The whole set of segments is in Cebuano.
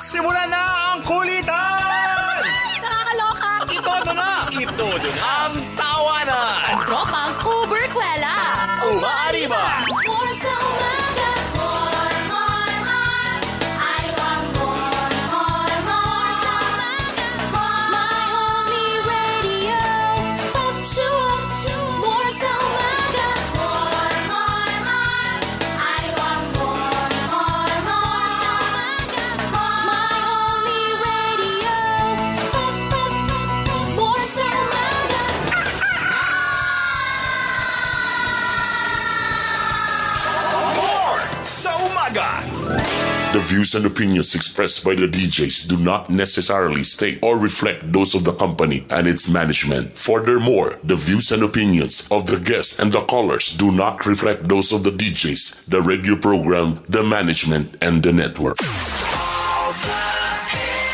Simula na ang kulitan! Nakakaloka! Itodo na! Itodo na! Ang tawanan! Ang tropang Uberkwela! Umaariba! More sa umaga! More, more, more. I want more, more, more. Sa umaga. More. My only radio pops you up. More sa umaga. More, more, more. I want more, more, more. Sa umaga. More. My only radio pop, pop, pop, pop. More sa umaga. More sa umaga! The views and opinions expressed by the DJs do not necessarily state or reflect those of the company and its management. Furthermore, the views and opinions of the guests and the callers do not reflect those of the DJs, the radio program, the management, and the network.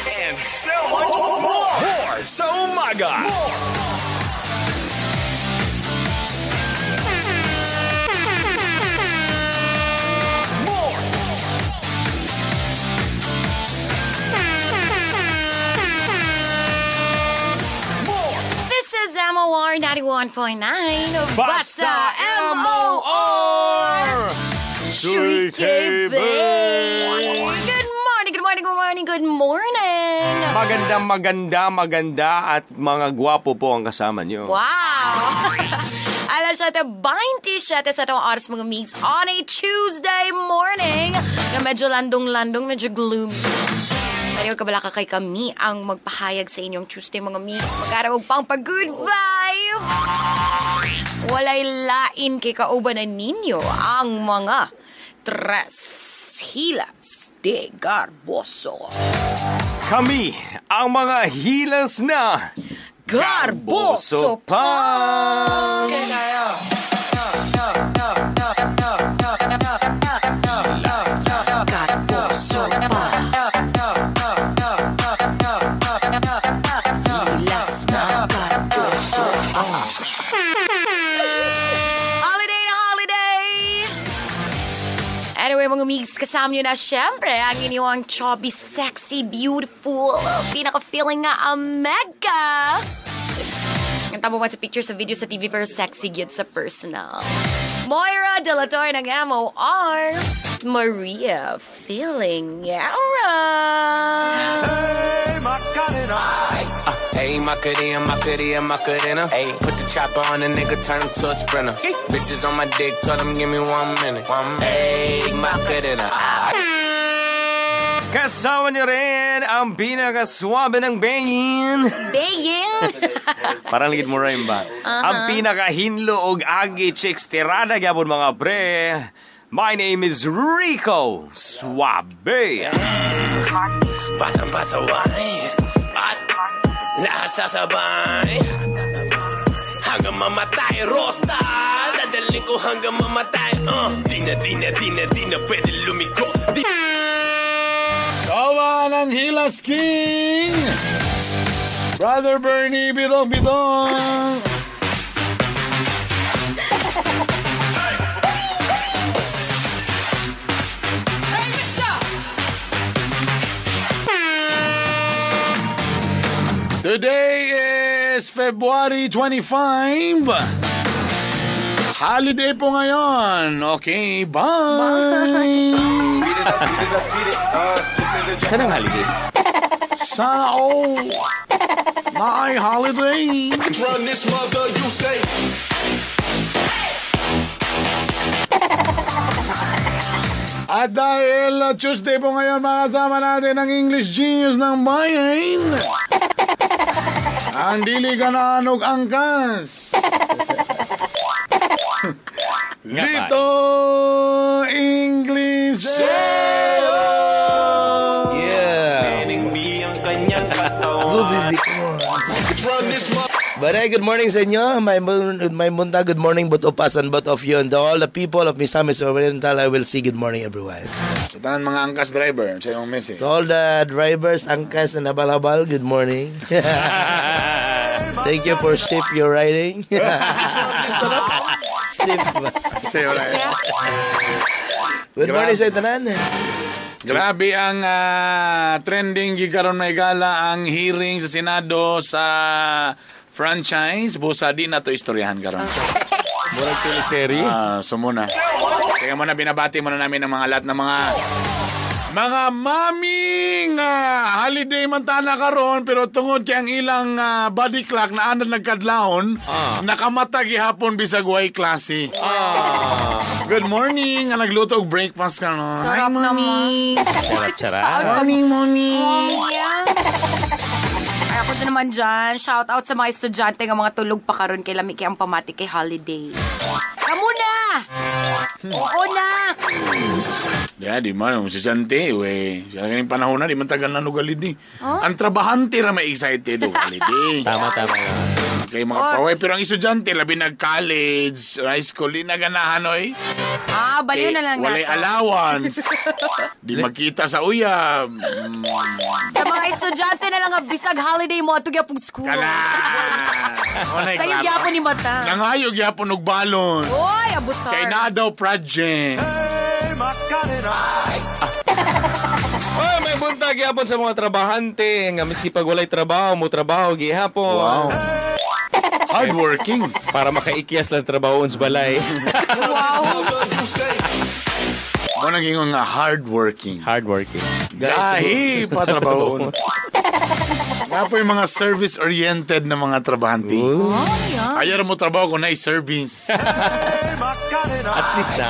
And so much more! More sa umaga! More! More! More! This is MOR 91.9. Basta MOR! 3KB. Good morning, good morning, good morning, good morning. Maganda, maganda, maganda at mga gwapo po ang kasama nyo. Wow! Alas 7:27 sa atong oras, mga migs, on a Tuesday morning nga medyo landong-landong, medyo gloomy. Pero kabala ka kay kami ang magpahayag sa inyong Tuesday, mga migs. Magkaraog pang pag-good vibe. Walay lain kay kauban na ninyo ang mga tres hilas de Garboso. Kami ang mga hilas na Garboso pa! Garboso pa. Hilas na garboso pa. Holiday na holiday! Anyway, mga migs, kasama nyo na syempre ang inyong chubby, sexy, beautiful, pinaka-feeling nga ang mega. Ang tamo man sa picture, sa video, sa TV, pero sexy gyud sa personal. Moira De La Torre ng MOR, Maria Feelingera. Hey, Macarena, Macarena, Macarena. Hey, put the chopper on the nigga, turn him to a sprinter. Bitches on my dick, told him give me 1 minute. Hey, Macarena. Kasama nyo rin ang pinakaswabe ng bayin. Baying! Parang ligid mo rhyme ba? Ang pinakahinlo og agi chicks tirada gyapon, mga pre. My name is Rico Suabe. Batang pasaway at lahat sasabay hanggang mamatay, Rosta. Dadaling ko hanggang mamatay. Di na, di na, di na, di na pwede lumiko. Di Tawa ng Hilas King! Brother Bernie, bitong bitong! Today is February 25. Holiday po ngayon. Okay, bye! Saan ang holiday? Sana all. My holiday. Run this mother, you say. At dahil Tuesday po ngayon, makasama natin ang English genius ng bayan. Ang dili ka na anog angkas. Lito English. Yeah. But hey, good morning sa inyo. My munta, good morning both of us and both of you. And to all the people of Misamis Oriental, I will say good morning, everyone. Sa tanan mga angkas driver, sa iyong message. To all the drivers, angkas, and habal-habal, good morning. Thank you for safe your riding. Safe ba? Safe riding. Good morning sa tanan. Grabe ang trending gikaron may gala ang hearing sa Senado sa franchise. Busa di na to istoryahan karon. Murag teleserye. So muna. Teka muna, binabati muna namin ang mga lahat ng mga maming holiday man tana karon pero tungod kay ang ilang body clock na anad nagkadlawon, nakamata gihapon bisag way klase. Good morning, nga nagluto og breakfast karon. Sarap Hi, mommy. Charap, charap. Morning, mommy. Ay, ako din naman dyan. Shout out sa mga estudyante nga mga tulog pa karon kay lami kay ang pamati kay holiday. Kamu na! Oo na! Ya, di man, ang sisante, we. Sa ganing panahon na, di man tagal na og holiday. Ang trabahante ra may excited og holiday. Tama, tama. Kay mga paway. Pero ang estudyante, labi nag-college, high school, di naganahan, oy. Ah, baliw na lang Walay nato. allowance. Di makita sa uyab. Sa mga estudyante na lang nga bisag holiday mo ato gyapon school. Kana. Unay, Sayo klaro. gyapon ni mata. Nangayo gyapon og balon. Oy, abusar. Kay na daw project. Oy, may buntag gihapon sa mga trabahante nga miski pag walay trabaho, mo trabaho gihapon. Wow. Hardworking. Para makaikyas lang trabaho sa balay. Wow. Mo nang ingon nga hardworking. Hardworking. Gahi pa trabaho. Nga po yung mga service-oriented na mga trabahante. Oh, yeah. Ayaw mo trabaho kung na-service. At least na.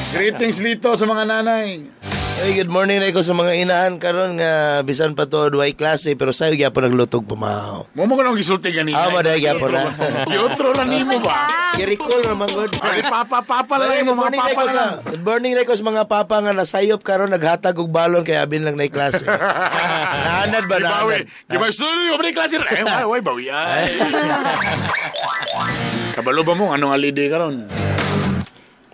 Greetings, Lito, sa mga nanay. Hey, good morning na sa mga inahan karon nga bisan pa to way klase pero sayo gyapon naglutog pamahaw. Mo mo ko nang gisulti ganina. Ah, maday gyapon na. Giutro na nimo ba? Kirikol ra man gud. Ay, papa, papa lang Good mo, mga morning papa ko sa lang. Good morning ko sa mga papa nga nasayop karon naghatag og balon kay abin lang na klase. Naanad ba Gibawi. naanad? Gibawi. Sorry, wala klase. Eh, way, way, bawi. Ay. Kabalo ba mo? Anong holiday karon?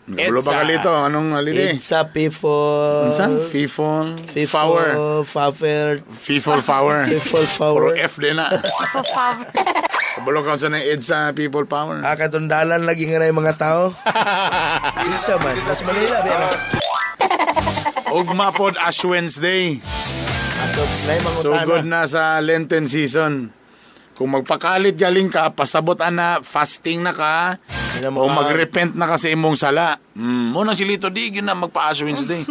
Kabalo ba Edsa. ka, Lito? Anong holiday? It's a people. Unsa? Fifol? Flower. Fafer. Fifol flower. Fifol Puro flower. F din na. Kabalo ka sa na EDSA People Power. Ah, katundalan lagi nga na yung mga tao. Isa man. Las Manila, ba? Ugma pod Ash Wednesday. So, na yung mga Sugod utana. na sa Lenten season. Kung magpakalit galing ka, pasabot ana, fasting na ka, o magrepent na ka sa imong sala. Muna si Lito, di yun na magpa-Ash Wednesday.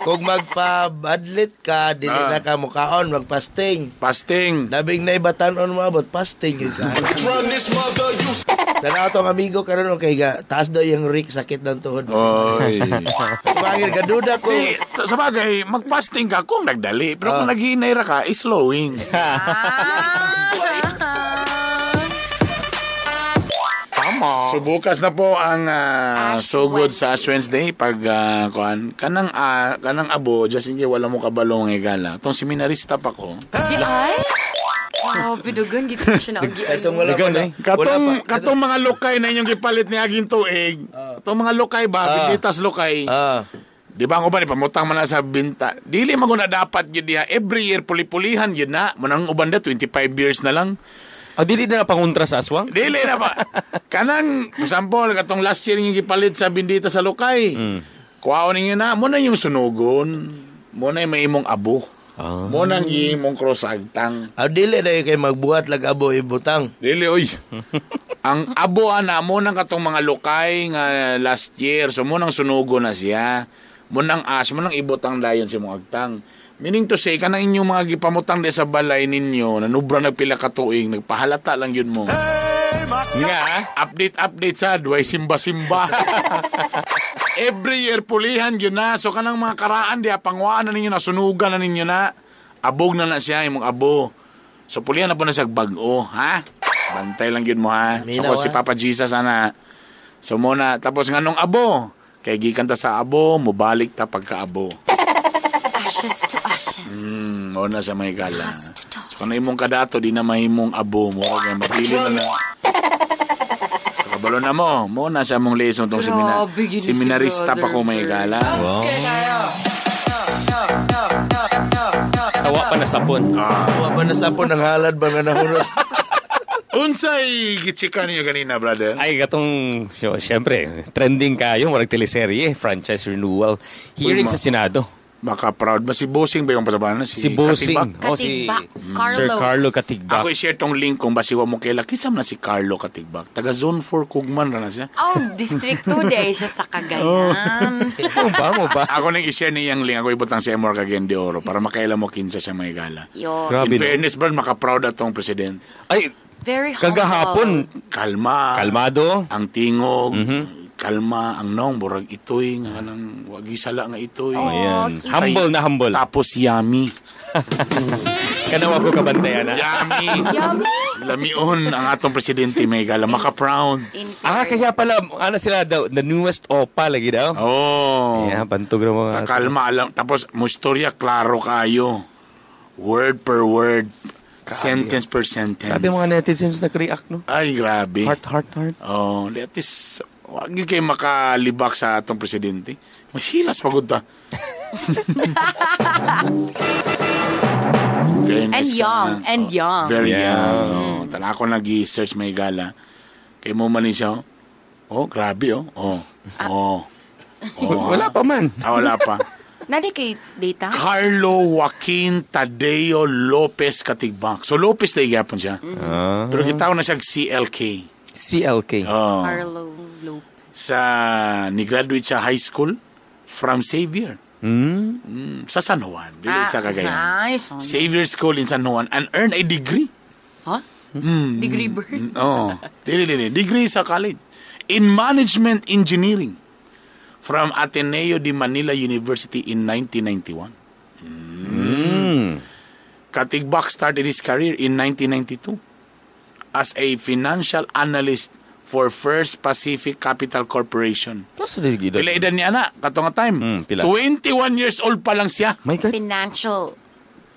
Kung magpabadlit ka, dili na ka mukaon, magpasting. Fasting. Labing na ibatanon mo abot, fasting yun ka. Tanaw tong amigo karon okay ga, taas daw yung Rick sakit ng tuhod. Oy. Pangil gaduda ko. Di, sa bagay, magfasting ka kung nagdali. Pero kung naghinay ra ka, is slowing. Tama. So bukas na po ang Ash sugod sa Ash Wednesday pag kuan kanang kanang abo just in case wala mo kabalong igala. Tong seminarista pa ko. Di ay? Oh, pidugan, gito ko siya naagian. Itong wala pa na. Katong Wala pa. katong mga lokay na inyong gipalit ni aging tuig. Katong mga lokay ba, binditas lokay. Di ba ang uban ipamutang man na sa binta. Dili man na dapat gyud diha every year puli-pulihan gyud na. Munang uban da 25 years na lang. Ah, dili na panguntra sa aswang? Dili na pa. Kanang example katong last year yung gipalit sa bindita sa lokay. Kuwaon ninyo na mo na yung sunugon. Mo na yung may imong abo. Mo na ang imong cross agtang. Ah, dili na kay magbuhat lag abo ibutang. Dili oy. Ang abo ana mo nang katong mga lokay nga last year. So mo nang sunugo na siya. Mo nang ash, mo nang ibutang dayon sa imong agtang. Meaning to say, kanang inyong mga gipamutang di sa balay ninyo, nanubra nagpila ka tuig, nagpahalata lang yun mo. Nga. Update, update sa way simba-simba. Every year, pulihan yun na. So, kanang mga karaan diya, pangwaan na ninyo na, sunugan na ninyo na. Abog na na siya, imong abo. So, pulihan na po na siya bag-o, ha? Bantay lang yun mo, ha? So, Minaw, ko si ha? Papa Jesus, ana. So, muna, tapos nga nung abo, kay gikan ta sa abo, mubalik ta pagkaabo. Ashes to ashes. Muna sa may gala. Dust to dust. So, kung imong kadato, di na mahimong abo. Mura kaya mabilin na na. Sa kabalo na mo, mo na sa mong lesson tong Grabe, gini si seminarista pa Brother ko may Bert. gala. Sawa pa na sapon. Wa pa na sapon ang halad ba nga nahunod. Unsay gichika ninyo ganina, brother? Ay, katong, syempre, trending kayo, murag teleserye, franchise renewal, hearing Uy, sa Senado. Baka proud ba si Bossing ba yung pasabanan? Si Bossing. Katigbak? Oh, si Katigbak. Carlo. Sir Carlo Katigbak. Ako i-share tong link kung basiwa mo kaila. Kisam na si Carlo Katigbak. Taga Zone 4 Kugman ra na siya. Oh, District 2 day siya sa Cagayan. Mo ba, mo ba? Ako nang i-share niyang link. Ako ibutang si Emor Cagayan de Oro para makaila mo kinsa siya may gala. Yo. Grabe, In no? fairness, brad, makaproud atong president. Ay, Very humble. kagahapon, Kalma. kalmado. Ang tingog. Kalma. Ang nong. Burag itoy. Nga kanang wagi sala nga itoy. Oh, Ayan. cute. Humble na humble. Tapos yummy. Kanawa ko kabantayan, ha? Yummy. Yummy. Lamion ang atong presidente may gala. Maka-proud. In Ah, fairness. kaya pala, ano sila daw, the newest opa lagi daw. Oh. Yeah, bantog na mga. Kalma alam. Tapos, mo istorya, klaro kayo. Word per word. Sentence per sentence. Grabe mga netizens nag-react, no? Ay, grabe. Heart, heart, heart. Oh, at least, wag yun kayo makalibak sa atong presidente. Masilas pagod ta. Fairness And ka young, na. and Oh, young. Very Yeah. young. Oh, tala ako nag-search may gala. Kay mo man siya. Oh, oh grabe oh. Oh. Oh. Oh, Wala pa man. Ah, wala pa. Nadi kay data? Carlo Joaquin Tadeo Lopez Katigbak. So Lopez na igapon siya. Ah. Pero gitawag na siya CLK. CLK. Oh. Carlo Lopez. Sa ni-graduate siya high school from Xavier. Sa San Juan, dili sa Cagayan. Nice. Xavier School in San Juan and earned a degree. Huh? Degree bird. Oh, dili dili degree sa college in management engineering from Ateneo de Manila University in 1991. Katigbak started his career in 1992 as a financial analyst for First Pacific Capital Corporation. Tapos dili gid. Pila edad niya na, katong nga time. Pila? 21 years old pa lang siya. My God. Financial.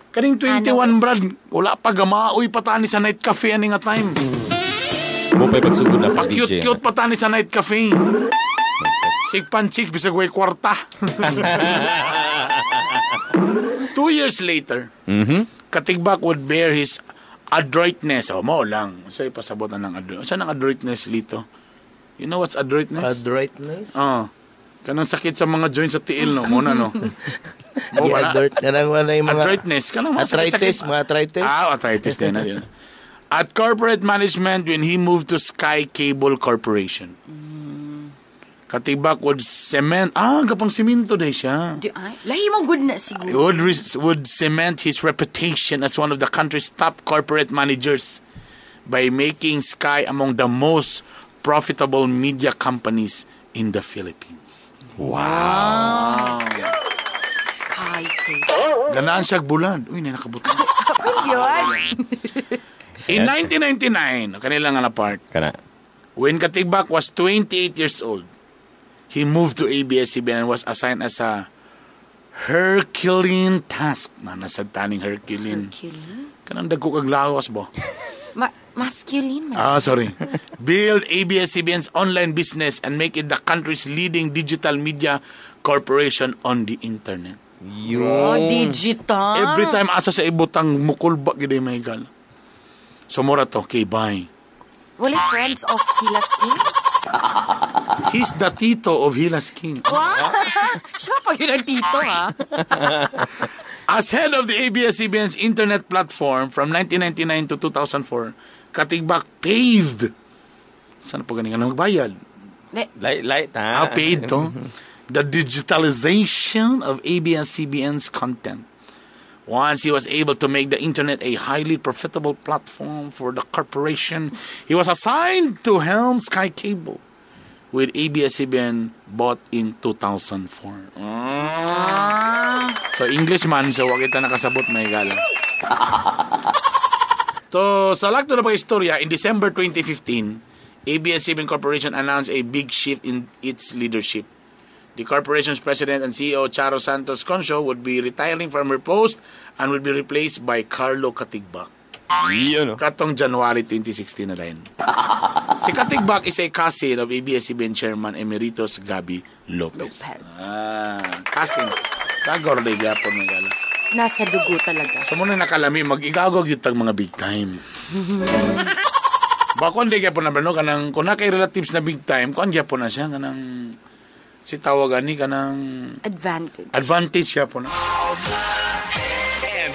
Kaning 21, Analyst. brad, wala pa gamaoy pa tani sa night cafe ani nga time. Mo pa'y pagsugod na kag DJ. Pa-cute-cute pa tani sa night cafe. Sigpan chick, bisag way kwarta. 2 years later, Katigbak would bear his adroitness. Oh, mo lang. Sa'yo pasabot na ng adroit. Saan ang adroitness, Lito? You know what's adroitness? Adroitness? Oh. Kanang sakit sa mga joints sa tiil, no? Muna, no? Mo Di ba na? adroit. Kanang wala yung mga... Arthritis. Kanang mga Arthritis, sakit-sakit. mga arthritis. Ah, arthritis din. Na din. At corporate management when he moved to Sky Cable Corporation. Katibak would cement, gapang simento day siya. Di ay. Lahi mo good na siguro. Would cement his reputation as one of the country's top corporate managers by making Sky among the most profitable media companies in the Philippines. Wow. Sky Cable. Ganaan siya bulan. Uy, nakabutang. Yun. In 1999, kanila nga na part, Kana. when Katigbak was 28 years old, he moved to ABS-CBN and was assigned as a Herculean task. Na, nasa taning Herculean. Herculean? Kanang dagko kag lawas ba? Masculine man. Ah, sorry. Build ABS-CBN's online business and make it the country's leading digital media corporation on the internet. Yun. Oh, digital. Every time asa sa ibutang mukulba gid may gal. So mura to, okay, bye. Wala friends of Hilas King? He's the tito of Hilas King. Wow! Siya pa yun ang tito, ha? As head of the ABS-CBN's internet platform from 1999 to 2004, Katigbak paved. Saan po ganing ang magbayad? Light, light, ha? Ah, paid to. The digitalization of ABS-CBN's content. Once he was able to make the internet a highly profitable platform for the corporation, he was assigned to helm Sky Cable, with ABS-CBN bought in 2004. Ah. So Englishman, so wag kita nakasabot may gala. So sa lakto na pag-istorya, in December 2015, ABS-CBN Corporation announced a big shift in its leadership. The corporation's president and CEO, Charo Santos Concho, would be retiring from her post and would be replaced by Carlo Katigbak. Yun, oh. Katong January 2016 na rin. Si Katigbak is a cousin of ABS-CBN Chairman Emeritus Gabi Lopez. Lopez. Ah, cousin. Kagor na gyapon ng gala. Nasa dugo talaga. So muna nakalami, mag-igagog yung tag mga big time. Bako hindi kaya po na no kanang kung na kay relatives na big time, kuan gyapon na siya kanang si tawag ani kanang Advantage. advantage siya po na.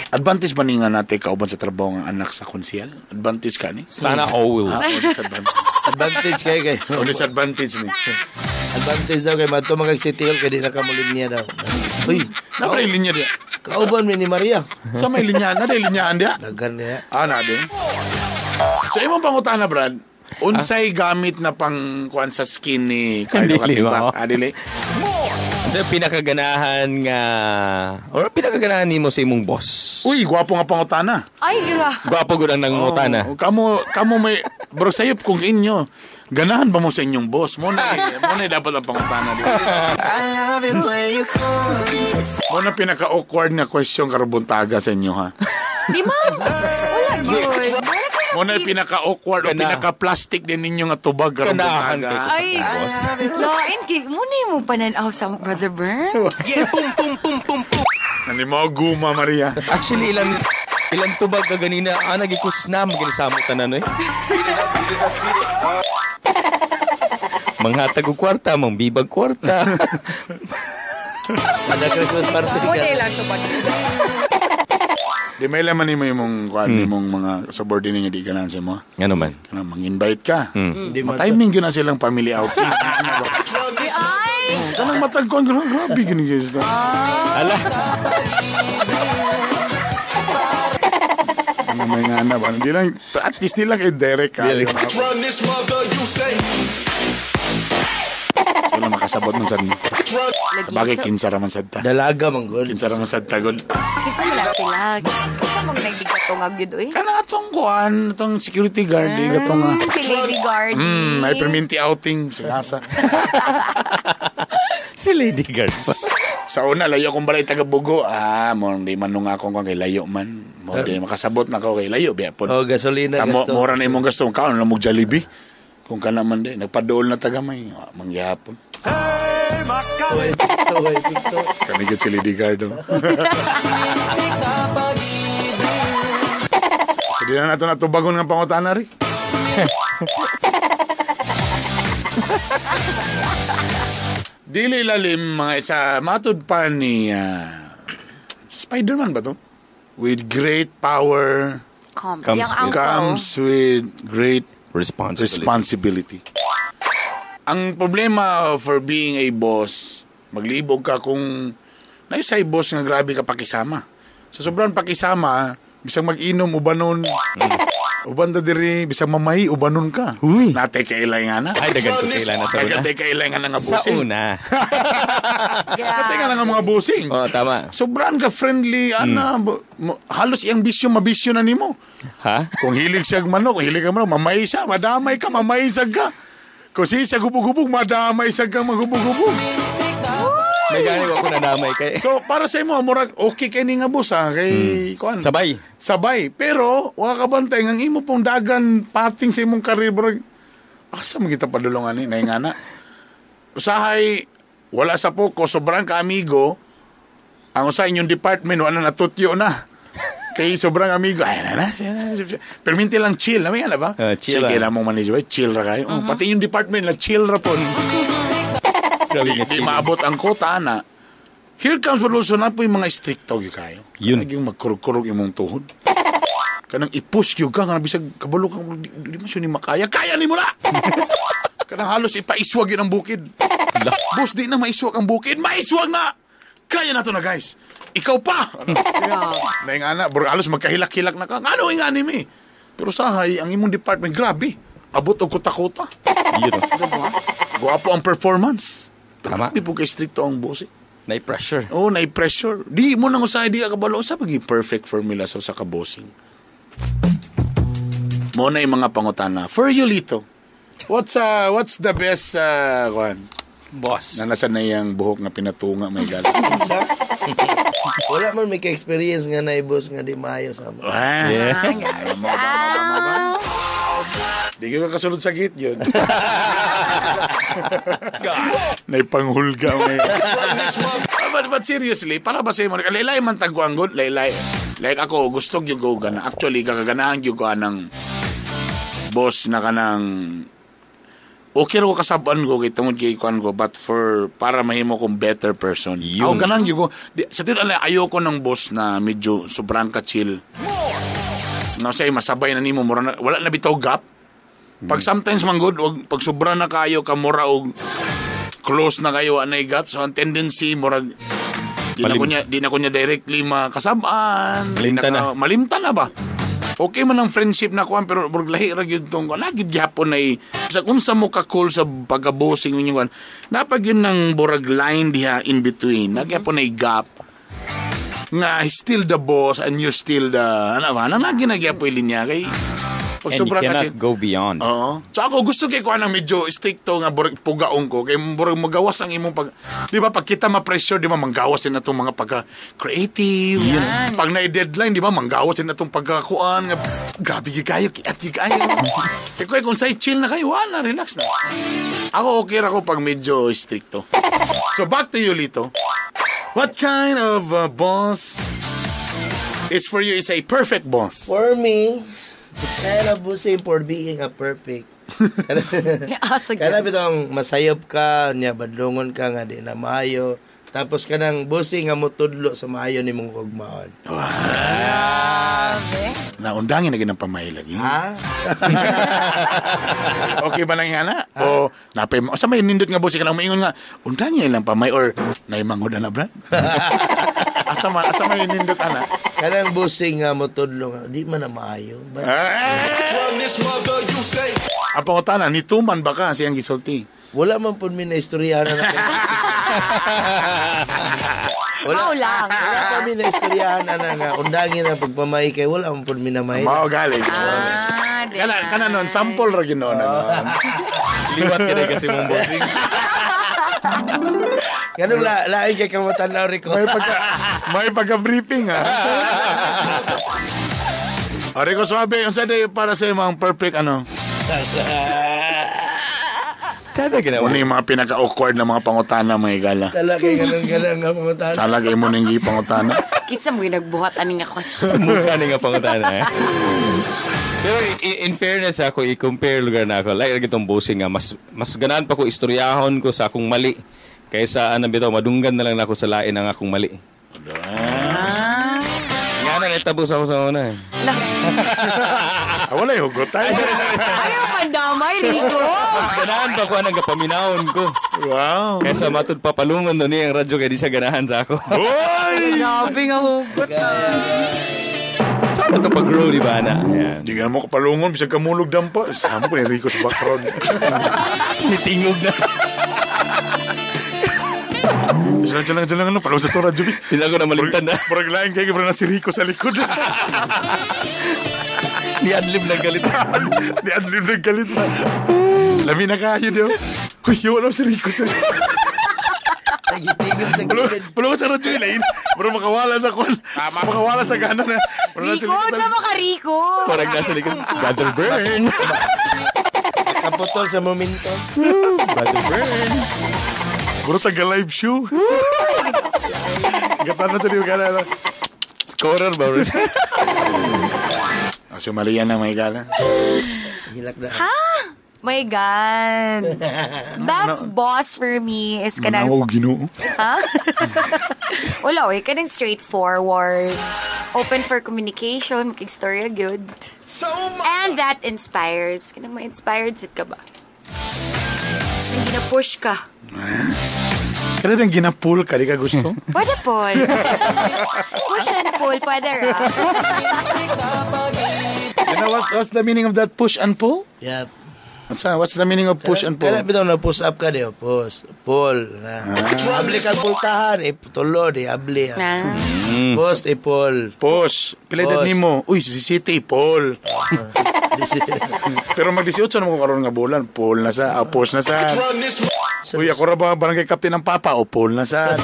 Advantage ba ni nga nate kauban sa trabaho ng anak sa konsiyal? Advantage ka ni? Sana all. Ah, o disadvantage. Advantage kay kay. O disadvantage ni. Advantage daw kay madto magag City Hall kay di na ka mo linya daw. Uy, Napay linya diya. kauban mi ni Maria. Sa may linya, na linyaan diya. Daghan niya. Ah, na din. So imong pangutana, Brad, unsay gamit na pang kuan sa skin ni Carlo Dili Katiba? ba? Ah, dili. Ano yung pinakaganahan nga or pinakaganahan nimo sa imong boss? Uy, gwapo nga pangutana. Ay, grabe. Gwapo gud ang nangutana. Oh, kamo kamo may bro sayop kung inyo. Ganahan ba mo sa inyong boss? Mo na dapat ang pangutana dito. Mo na pinaka-awkward nga question karon buntaga sa inyo ha. Di man. Wala yun. Wala kayo Mo na pinaka-awkward o pinaka-plastic din ninyo nga tubag karon Ganahan buntaga. kay ko sa Ay, imong boss. lain kay mo na mo pananaw sa Brother Burns. Nani mo guma Maria. Actually ilang ilang tubag ka ganina ah nagikus na maginisamot tanan oy. Manghatag og kwarta, mangbibag kwarta. Kada Christmas party Mo ka. na lang tubag. Di may laman nimo imong kuan imong mga subordinate nga di ganahan sa mo. Ano man? Kanang mang-invite ka. Di man. Matiming gyud na silang family outing. Ay! Kanang matag kuan grabe gini guys. Ala, Ano may nga na ba? Di lang, at least di lang i-direct ka. Dili. Run this mother, you say. Sila makasabot man sad. Sa bagay, kinsa raman sad ta. Dalaga man gud. Kinsa raman sad ta, gud. Kinsa wala sila. Kinsa mong nagdigatungag yun, uy. Kana atong kuan, atong security guard, di katong nga. Si Lady Guard. Ay perminti outing sa asa. si Lady Guard pa. Sa una, layo kong balay taga Bugo. Ah, mo di man nung akong kuan kay layo man. Mo di makasabot na ko kay layo biya pod. Oh, gasolina Tamo, gasto. mura na imong gasto kaon na mog Jollibee. Kung ka naman di, nagpadool na taga may mangyapon. Tuway, tuway, picto. Kami gud si Lady Guard. oh. So di na nato natubagon nga pangutana ri. Dili lalim mga isa matud pa ni Spider-Man ba to? With great power Comes Yung uncle. comes with great Responsibility. responsibility. Ang problema for being a boss, maglibog ka kung naisay boss nga grabe ka pakisama. Sa sobrang pakisama, bisang mag-inom, ubanon. Uban ta diri, bisang mamay, ubanon ka. Uy. Natay kailay nga na. Ay, dagan ko kaila na sa una. Nagatay kailay nga na nga Sa busing. una. Natay ka na nga mga busing. Oo, tama. Sobrang ka friendly, ana, halos iyang bisyo, mabisyo na nimo. Ha? Kung hilig siya manok, kung hilig ka manok, mamay siya, madamay ka, mamay siya ka. Kung siya gubog-gubog, madamay siya ka maghubog-hubog. May gani ko nadamay kay. So, para sa imo, murag, okay kay ni nga boss, ha, kay, kuan. Sabay. Sabay. Pero, wala ka bantay, ang imo pong dagan, pating sa imong karir, murag, asa mo kita padulungan ni, naingana. Usahay, wala sa poko, sobrang kaamigo, ang usahay inyong department, wala na natutyo na. Kay sobrang amigo, ay na na. Pero minti lang chill, alam na ba? Ah, chill Chill kay ah. na mong manager, chill ra kayo. Oh, pati yung department na chill ra po. Grabe nga Di chill. maabot ang kota na. Here comes what also na po yung mga stricto gyud kayo. Yun. Kanang yung magkurog-kurog imong tuhod. Kanang i-push gyud ka, kanang bisag kabalo ka, di man siya ni makaya. Kaya ni mo na! Kanang halos ipaiswag yun ang bukid. Boss, di na maiswag ang bukid. Maiswag na! Kaya na to na, guys. Ikaw pa! Grabe. Na nga na, bro, halos magkahilak-hilak na ka. Ano nga ni Pero sahay, ang imong department, grabe. Abot og kuta-kuta. Yun. Guwapo ang performance. Tama. Di po kay stricto ang boss eh. Nay pressure. Oo, oh, na-pressure. Di mo nang usahay, di ka kabalo. Sa pagi perfect formula sa usa ka bossing. Mo na yung mga pangutana. For you, Lito, what's the best, kuan? Boss. Na nasa na iyang buhok nga pinatunga, may galit. Sa? Wala man may ka-experience nga na boss nga di maayo sa amo. Ah, Yeah. Mo ba? Di ka kasunod sa gate yun. Naipanghulga mo yun. But seriously, para ba sa imo, laylay man tagwang good, laylay. Like ako, gusto gyud ko gana. Actually, kakaganahan gyud ko anang Boss na kanang okay ra ko kasab-an ko kay tungod kay kuan ko, but for para mahimo kong better person. Yun. Ako ganang gyud ko di, sa tinuod lang, ayoko ng boss na medyo sobrang ka-chill. No, say masabay na nimo, mura na, wala na bitaw gap. Pag sometimes man good, wag, pag sobra na kayo ka mura og close na kayo anay gap, so ang tendency murag di na ko niya directly makasab-an. Di Malimtan na. Malimtan na ba? Okay man ang friendship na kuan, pero murag lahi ra gyud tong kuan. Lagi gyapon na sa unsa mo ka cool sa pagabosing ninyo kuan. Napag yun ng burag line diha in between. Nagyapon na gap nga he's still the boss and you're still the ano ba? Nang lagi nagyapoy linya kay pag And you sobra cannot kasi go beyond. Oo. So ako gusto kay kuan ng medyo stricto nga burag pugaong ko kay burag magawas ang imong pag, di ba, pag kita ma-pressure, di ba, manggawas din atong mga pagka creative. Pag na deadline, di ba, manggawas din atong pagkakuan nga grabe gyud kayo, kiat gyud kayo. Kay kuy kung say chill na kayo, wala, relax na. Ako okay ra ko pag medyo stricto. So back to you, Lito. What kind of boss is for you is a perfect boss? For me, kind of bossing for being a perfect. Asa Kana bitong masayop ka, nya badlongon ka nga di na maayo. Tapos kanang bossing nga motudlo sa maayo nimong ugmaon. Naundangin na ginang pamay lagi. Ha? Okay ba lang yan, ha? O, napay, o sa may nindot nga boss, ka lang maingon nga, undangin lang pamay or naimangod na, Brad? Asa may nindot, ana? Kanang bossing nga motudlo nga di man na maayo. But, Ang pangutana, nituman ba ka siyang gisulti? Wala man pud mi na istoryahan na. Wala. Mao lang. Wala pa mi na istoryahan ana nga undangin ang pagpamay kay wala man pud mi na may. Mao galing. Ah, di Kana, kana nun, sample ra ginoon. Ano? Liwat ka na kasi mong bossing. Ganun la lain kay kamo tan-aw Rico. May pagka-briefing, ha? O, Rico Suave, unsa day para sa imong perfect, ano? Tada ginawa. Ano yung mga pinaka-awkward na mga pangutana, mga igala? Sala kay ganun ganun nga pangutana. Sala kay mo nang gipangutana. Kinsa mo yung nagbuhat ani nga question? Mukha ni nga pangutana eh. Pero in fairness ako, i-compare lugar na ako. Like itong bossing nga, mas ganahan pa ko istoryahon ko sa akong mali kaysa ano bitaw, madunggan na lang nako sa lain ang akong mali. Nga na naitabo sa ako sa una eh. Ah, wala yung hugot tayo. Ayaw pandamay, Rico. Mas ganahan pa ko anang kapaminawon ko. Wow. Kaysa matud papalungon doon niya ang radyo kay di siya ganahan sa ako. Hoy! Grabe nga hugot. Sana to pag-grow, di ba na? Ayan. Di ka mo kapalungon, bisag kamulog dampa. Sama ko ni Rico sa background. Nitingog na. Diyan lang, ano, palungon sa to radyo. Hindi ako na malimtan na. Murag lain kayo, murag na si Rico sa likod. Ni adlib na galit. Ni adlib na galit na. Lami na kayo, di ba? Uy, wala si Rico sa likod. Nagitingog sa gilid. Palungon sa radyo, ilain. Murag makawala sa kwan. Makawala sa gana na. Murag na si Rico, Rico sa sa mo ka, Rico? Parang nasa likod. Brother Burn. Kaputol sa momento. Brother Burn. Puro taga live show. Gatan na sa diyo ka na. Scorer ba? bro? Ah, si Maria na may gala. Hilak na. My God. Best boss for me is kanang Manawag Ginoo. Ha? Wala, oy. Kanang straightforward. Open for communication. Makigstorya good. And that inspires. Kanang ma-inspired sit ka ba? Nang gina-push ka. Kada nang ginapul ka, di ka gusto? Pwede pull. Push and pull, pwede ra. You know what's the meaning of that push and pull? Yep. What's the meaning of push and pull? Kana bitaw na push up ka di push pull na. Abli ka pultahan eh tulod eh abli. Na. Push eh pull. Push. Pila edad Push. nimo? Uy, si City, Paul. Pero mag 18 na mo karon nga bulan, Paul na sa, push na sa. Uy, ako ra ba barangay captain ng papa o Paul na sa.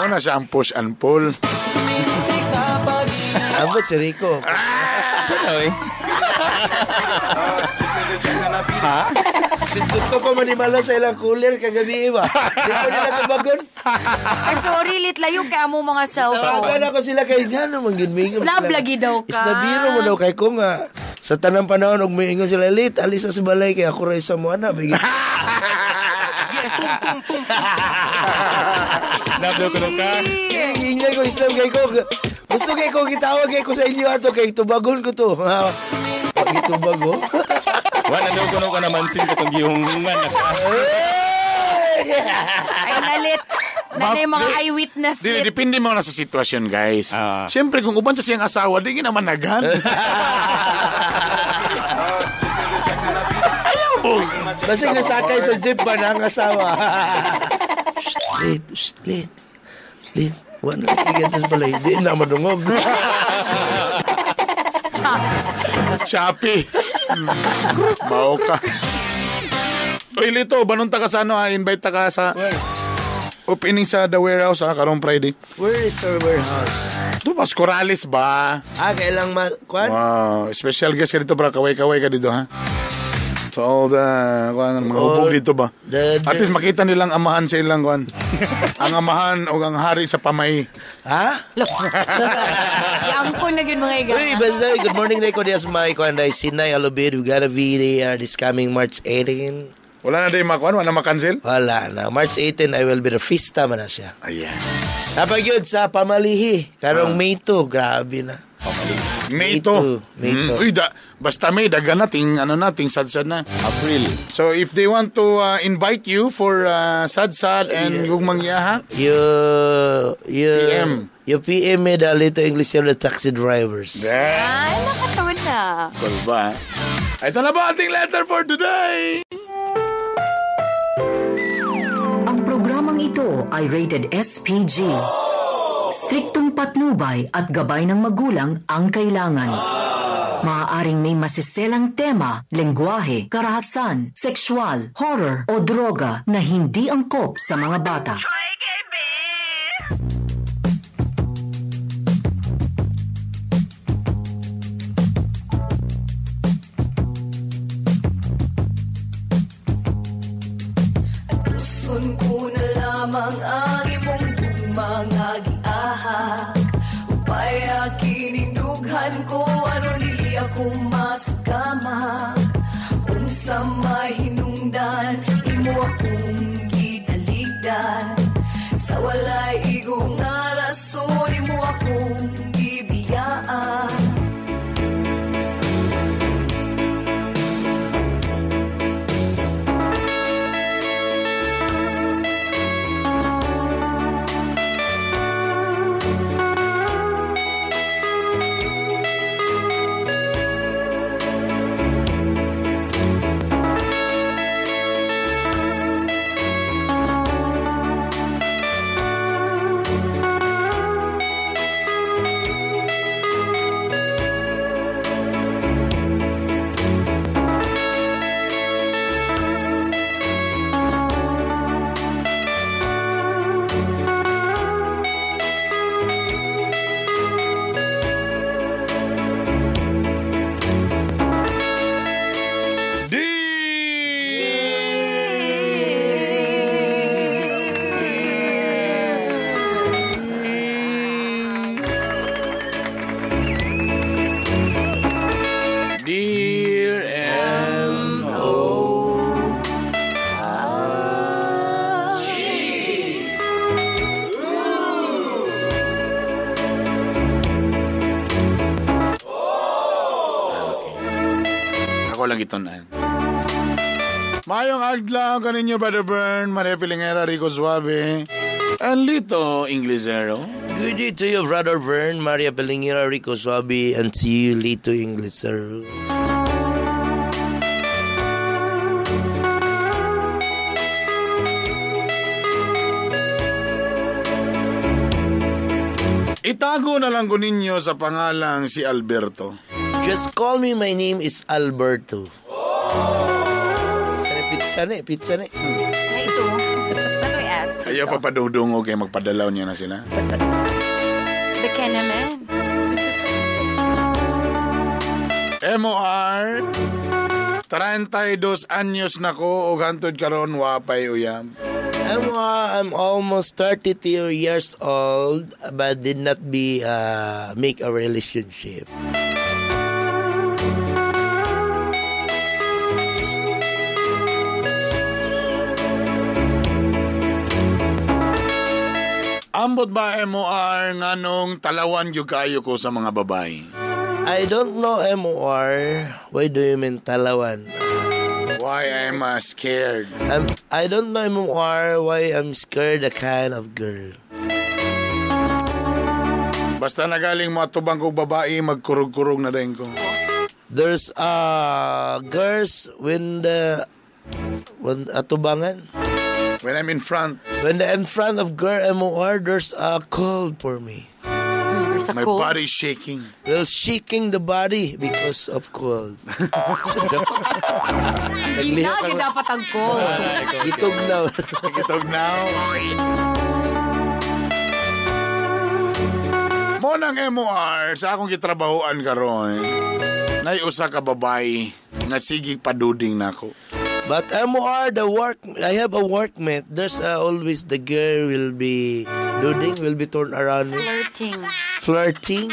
Mo na siya ang push and pull. Abot si Rico. Diyan na, eh. Ha? Dito ko pa manimala sa ilang cooler kagabi ba? Di ko nila tubagon. Ay, sorry, lit layo kaya mo mga cellphone. Tawagan ako sila kay nga naman gid mingon. Snub lagi daw ka. Snabiro mo daw kay ko nga sa tanang panahon og moingon sila lit alis sa balay kay ako ra isa mo ana bigit. Snap daw kuno ka. Ingay ko Islam kay ko. Gusto kay ko gitawag kay ko sa inyo ato kay tubagon ko to. Pagitubag oh. Wala daw kuno ka naman sin katong gihungungan na ka. Ay, nalit. Nanay mga eyewitness. Dili, lit. depende mo na sa sitwasyon, guys. Ah. Siyempre, kung uban sa siyang asawa, di naman nagan. Ayaw mo. Basig nasakay sa jeep ba na ang asawa. Shh, lit, shh, lit. Lit. Wala na kay sa balay. Di na madungog. Shopee. Bao ka. Uy, Lito, banunta ka sa ano ha? Invite ta ka sa opening sa The Warehouse ha, karong Friday. Where is our warehouse? Ito, Mas Corrales ba? Ah, kailang ma... Kwan? Wow. Special guest ka dito, bro. Kaway-kaway ka dito, ha? So, all the, kuan, mga hubog dito ba? At least makita nilang amahan sa ilang, kuan. Ang amahan o ang hari sa pamay. Ha? Yangko na yun mga iga. Uy, basta, good morning na ko dias my kuan dai Sinay Alubid. We gotta be there this coming March 18. Wala na din makuan, wala na makancel? Wala na. March 18, I will be the fiesta man na siya. Ayan. Napag yun sa pamalihi. Karong May 2, grabe na. May 2. May 2. Uy, basta May, daga na, ting, ano na, ting sad-sad na. April. So, if they want to invite you for sad-sad and gugmang yaha, You PM. You PM me the Lito English the taxi drivers. Yeah. Ay, nakatawa na. Cool ba? Ito na ba ating letter for today? Ang programang ito ay rated SPG. Striktong patnubay at gabay ng magulang ang kailangan. Maaaring may masiselang tema, lengguwahe, karahasan, sexual, horror o droga na hindi angkop sa mga bata. Gusto ko na lamang ang imong mga giahak. Upay kinindugan ko aron dili ako masakamak. Unsa mahinungdan imo akong gitaligdan. Sa walay igo nga rason imo akong gibiyaan. Dear M.O. Ako lang itunan. Mayong adlaw kaninyo, Brother Bern, Maria Pilingera, Rico Suave, and Lito Inglesero. Good day to you, Brother Vern, Maria Pelingira, Rico Suabi, and to you, Lito English, sir. Itago na lang ko ninyo sa pangalang si Alberto. Just call me, my name is Alberto. Pizza na eh, pizza na eh. Ay, ito. Ito yung S. Ayaw papadudungo kay magpadalaw niya na sila. Baka naman. MOR, 32 anyos na ko ug hantod karon wapay uyab. I'm almost 32 years old but did not be make a relationship. Ambot ba MOR nganong talawan gyud kaayo ko sa mga babae? I don't know MOR. Why do you mean talawan? Why I'm scared? I don't know MOR why I'm scared the kind of girl. Basta nagaling mo atubang kog babae, magkurog-kurog na din ko. There's girls when the when atubangan. When I'm in front. When the in front of girl MOR, there's a cold for me. There's a My cold. body shaking. Well, shaking the body because of cold. Ginagi dapat ang cold. Gitog na. Gitog now. Mo nang MOR sa akong gitrabahoan karon. Nay usa ka babae nga sige paduding nako. But MOR, the work, I have a workmate. There's always the girl will be doing, will be turned around me. Flirting. Flirting.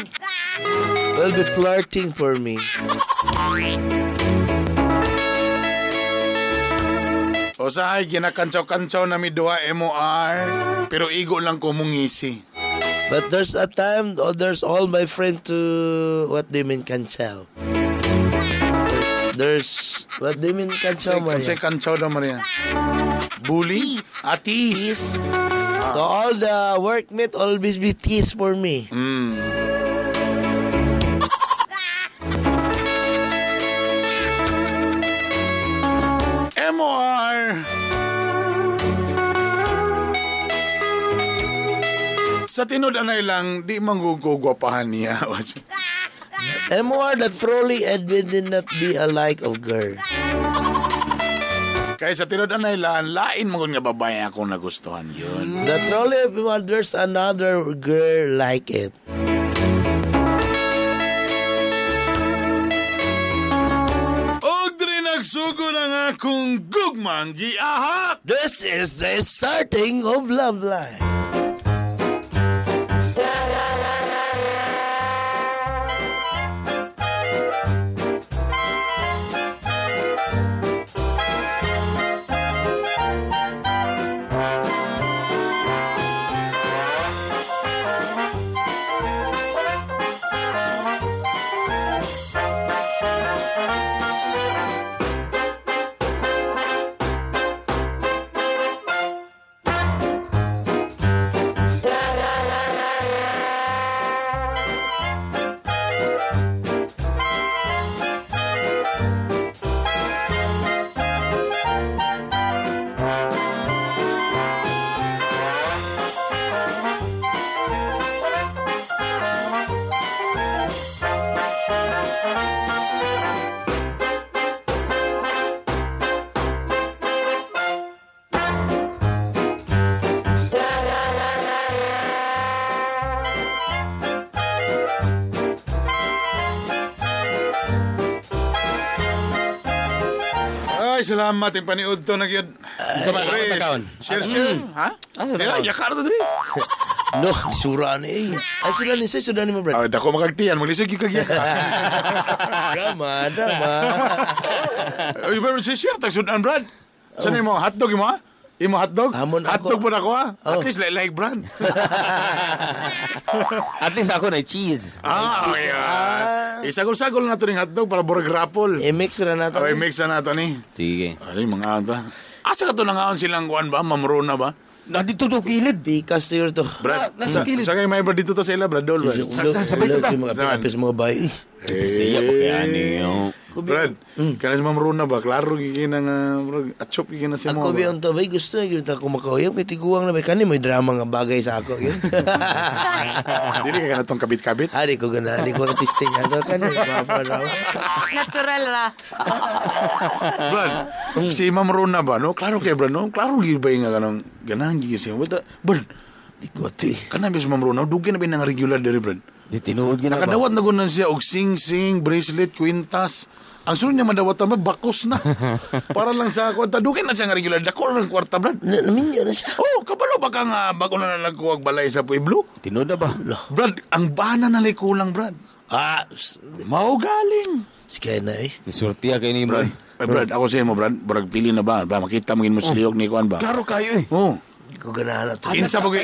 Will be flirting for me. Usahay ginakantsaw-kantsaw na mi duha MOR, pero igo lang ko mungisi. But there's a time, oh, there's all my friend to, what do you mean, cancel? There's, what do you mean, cancel, Maria? Unsay kantsaw daw Maria? Bully? Atis. So all the workmate always be tease for me. Mm. MOR. Sa tinud anay lang, di manggugugwapahan niya. MOR, the truly Edwin did not be a like of girl. Kaya sa tinud anay lang, lain mo nga babae akong nagustuhan yun. The truly MOR, there's another girl like it. Og diri nagsugo na nga kung gugmang giahak. This is the starting of love life. Ay, salamat. Yung paniud to na gyud. Ito ba, ako takaon? Share, share. Ha? Asa Dira, takaon? yakar to diri. No, sura ni eh. Ay, sura ni sir, sura ni mo, brad. Ay, dako makagtiyan. Maglisod gyud kag yaka. Drama, drama. Ay, pero si share tag sudan, Brad. Saan imo hotdog imo? ha? Imo hotdog? Amon ako. Hotdog po na ako ha. Oh. At least like brand. At least ako na cheese. Ah, okay. Ah. Isagol-sagol na to ning hotdog para burag rapol. I-mix na nato. Okay, mix na nato ni. Sige. Ay, mga ata. Asa ka to nangaon silang kuan ba? Mamrona ba? Nandito to gilid. Pikas siguro to. Brad, Nasa gilid. Sa kay may brad dito to sa ila, Brad Dol. Brad. Sabay to ta. Mga pinapis mga bayi. Siya pa kaya niyo. Brad, kana si Mamrona ba? Klaro gigi na nga, bro. Achop gigi na si mo. Ako ba yung tabay gusto na gyud ako makauyab kay tiguang na may kani may drama nga bagay sa ako yun. Dili ka kana tong kabit-kabit. Ari ko gana, di ko testing ako kani pa raw. Natural ra. Brad, si Ma'am Rona ba, no? Klaro kay Brad, no? Klaro gid ba nga kanang ganahan gid siya. What the, Brad, Di ko ati. kana ba si Ma'am Rona? Dugay na ba nang regular diri, Brad? Di tinuod gina ba? Nakadawat na gunan siya og sing-sing, bracelet, kwintas. Ang sunod niya madawatan ba, bakos na. Para lang sa kwarta. Dugay na siya nga regular. Dako ng kwarta, Brad. Naminyo na siya. Oh, kabalo ba ka nga bago na nagkuwag balay sa Pueblo? Tinuod na ba? Brad, ang bana na kulang, Brad. Ah, Mao galing. Sige na eh. Nisurtiya kay ni bro. Brad, ay, Brad, ako sa imo, Brad. Brad, pili na ba? Ba, makita mo gin mo sa lihok ni Kuan ba? Klaro kayo eh. Oh. Hindi ko ganahan na to.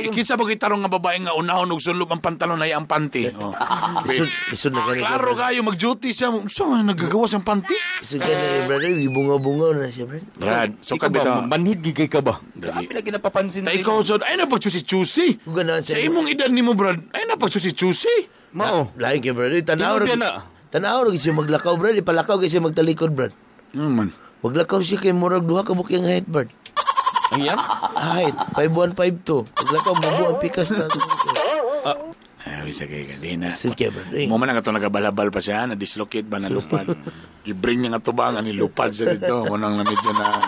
Kinsa ba tarong nga babae nga unahon og sulub ang pantalon ay ang panty. Oh. Lisod na ganito. Klaro kayo mag-duty siya. Unsa man nagagawa siyang panty? Lisod ka na eh, brother. Ibunga-bunga na siya, brad. Brad, so Ikaw ka ba, bitaw. manhid gigay ka ba? Dali. Grabe na ginapapansin Ta ikaw sod ay na pagchusi-chusi. Kung ganahan Sa siya. imong edad nimo, Brad, ay na pagchusi-chusi. Mao. Lain kay brother. Tanaw Tinuod ra. yan na. Tanaw ra siya maglakaw, brad. Ipalakaw kay siya magtalikod, brad. Ano man. Maglakaw siya kay murag duha ka bukang height, brad. Ang yan? Height, 5152. Maglakaw mubo ang pikas na. Ay, bisa kay ka di na. Sige, brad. Eh, Mo man ang katong nagabalabal pa siya, na-dislocate ba na lupad. Gibring niya nga tubangan, nilupad siya dito. Mo nang na medyo na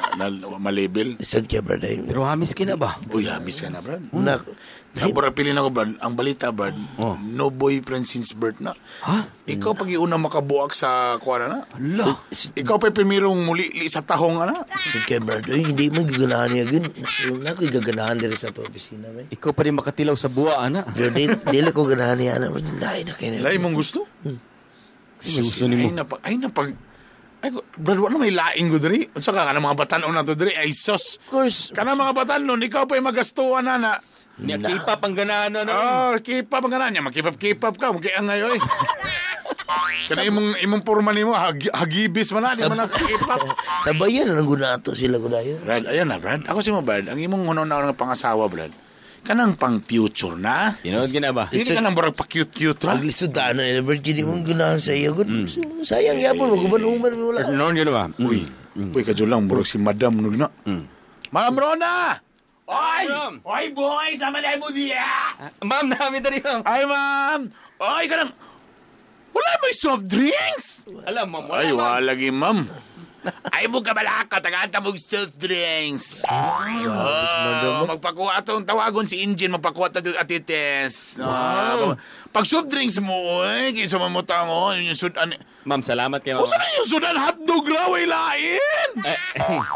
malabel. Lisod kay brad. Eh. Pero hamis ka na ba? Uy, hamis ka na, Brad. Nak. Ang burag pili na ko, Brad. Ang balita, Brad, no boyfriend since birth na. Ha? Ikaw pag iuna makabuak sa kuwan na. Ala. Ikaw pa primerong muli li sa tahong ana. Lisod kay brad. Uy, hindi mo gaganahan niya. Gun. Nako'y gaganahan diri sa to opisina, man. Ikaw pa rin makatilaw sa buwa, ana. Pero dili ko ganahan niya. Ana, brad. Lain na kayo na. Lain mong gusto? Kasi may gusto nimo. Ay na pag ay, Brad, wala may laing ko diri. Unsa ka kana mga batanon na to diri? Ay sus. Of course. Kana mga batanon, ikaw pa magastuan na na. Nya keep up ang ganahan na. Oh, keep up ang ganahan niya. Mag-keep up, keep up ka. Magkaya ngayon eh. Kana imong porma nimo hagibis man na, di man na keep up. Sa bayan na nang gunato sila gudayon. Brad, ayun na, Brad. Ako si mo, Brad. Ang imong hunon na nga pangasawa, Brad. Kanang pang future na. Tinuod gina ba? Hindi ka nang burag pa cute-cute ra. Aglisod na na, brad. Kini mong ganahan sa iya. Gud. Sayang yapon. Maguban-uman. Wala. Noon yun ba? Uy, uy, kadyo lang, burag si Madam nung na. Ma'am Rona! Oy! Oy, boy! Sama na mo diya! Ma'am, namin dali ma'am. Ay, ma'am! Oy, kanang... Wala may soft drinks? Alam, ma'am. Wala, Ay, ma'am. wala lagi, ma'am. Ay mo ka balaka, tagaanta mo soft drinks. Oh, magpakuha atong tawagon si engine, magpakuha ta atites. Wow. Pag soft drinks mo, oy, kinsa man mo tango, yung sudan. Ma'am, salamat kayo, ma'am. Usa na yung sudan hotdog ra, way lain. Eh,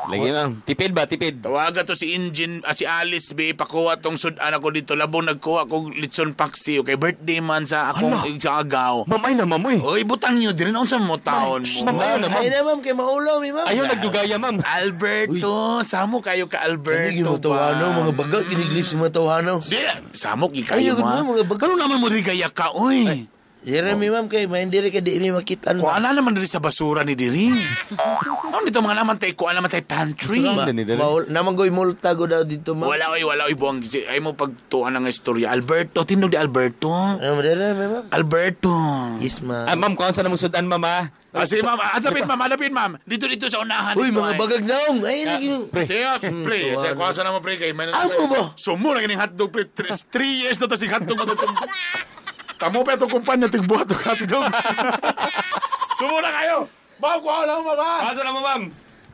lagi, ma'am. Tipid ba? Tipid. Tawagan to si engine, si Alice be, pakuha tong sudan ako dito. Labong nagkuha kog litson paksi, okay, birthday man sa akong sa agaw. Ma'am, ay na, ma'am, uy. Oy, butang nyo din unsa mo taon mo. Ma'am, ayaw na, ma'am. Ay na, ma'am. Kay maulaw, mi, ma'am. Ayaw, nagdugaya, ma'am. Alberto, samo kayo ka Kani Alberto mo tawhano, ba? mga baga, kiniglip si mga tawhano. Di, samo gi kayo Ay, ma. mo, mga baga. Kano naman mo di gaya ka, oy. Dira mi, ma'am, kay mahindiri ka di mi makita. Kuha na naman diri sa basura ni diri. Ano dito mga naman tay kuha naman tay pantry. Basura. Ni diri. Naman goy multa go daw dito, ma'am. Wala oy, wala oy buang ay mo pagtuan ang istorya. Alberto, tindog di Alberto. Ano, dira mi, ma'am? Alberto. Yes, ma'am. Ah, ma'am, kuhaan sa namong sudan, ma'am, ah. Ah, sige ma'am, adapin ma'am, adapin ma'am. Dito dito sa unahan Uy, dito, mga ay. bagag naong. Ay, lagi. Pre. Sige, pre. Sige, kuha sa naman pre kay may Amo ba? Sumo na kining hotdog pre. 3 years na ta si hotdog mo. Tamo pa itong kumpanya tigbuhat og hotdog. Sumo na kayo. Ma'am, kuha lang ma'am. ah. Kuhaan sa namo, ma'am.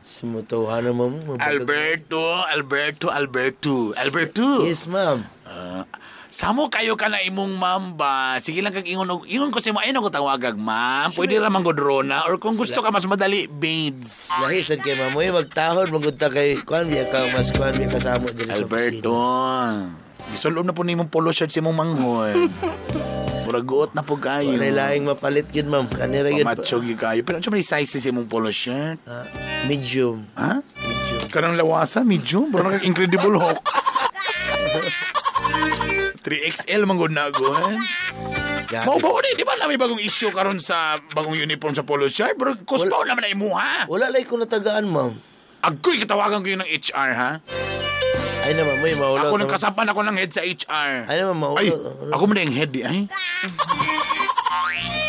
Sumutawhano, ma'am. Mga bagag. Alberto, Alberto, Alberto. Alberto. Yes, ma'am. Ah, samo kayo ka na imong ma'am ba? Sige lang kag ingon og- ingon ko sa imo ayun ako tawagag ma'am. Pwede ra man gud Rona or kung gusto ka mas madali babes. Lahi sad kay ma'am. Uy, magtahod, maggunta kay kuan biya ka mas kuan biya kasamo diri sa Alberto. opisina. Gisulom na po ni imong polo shirt si imong manghod. Murag guot na po kayo. Walay laing mapalit gid, ma'am. Kanira gid. Pamacho gyud kayo. Pero ano may size ni sa imong polo shirt? Ah, medium. Ha? Medium. Kanang lawasa, medium. Bro, kag Incredible Hulk. 3XL man gud na ako, eh. Grabe. Mao ba ni, di ba na may bagong issue karon sa bagong uniform sa polo shirt? Bro, kuspaw naman na imuha. Wala lay ko natagaan, ma'am. Agoy, katawagan ko yun ng HR, ha? Ay na, ma'am. Uy, maulaw. Ako nang kasapan ako ng head sa HR. Ay na, ma'am. Maulaw. Ay, ako man yung head, di, ay.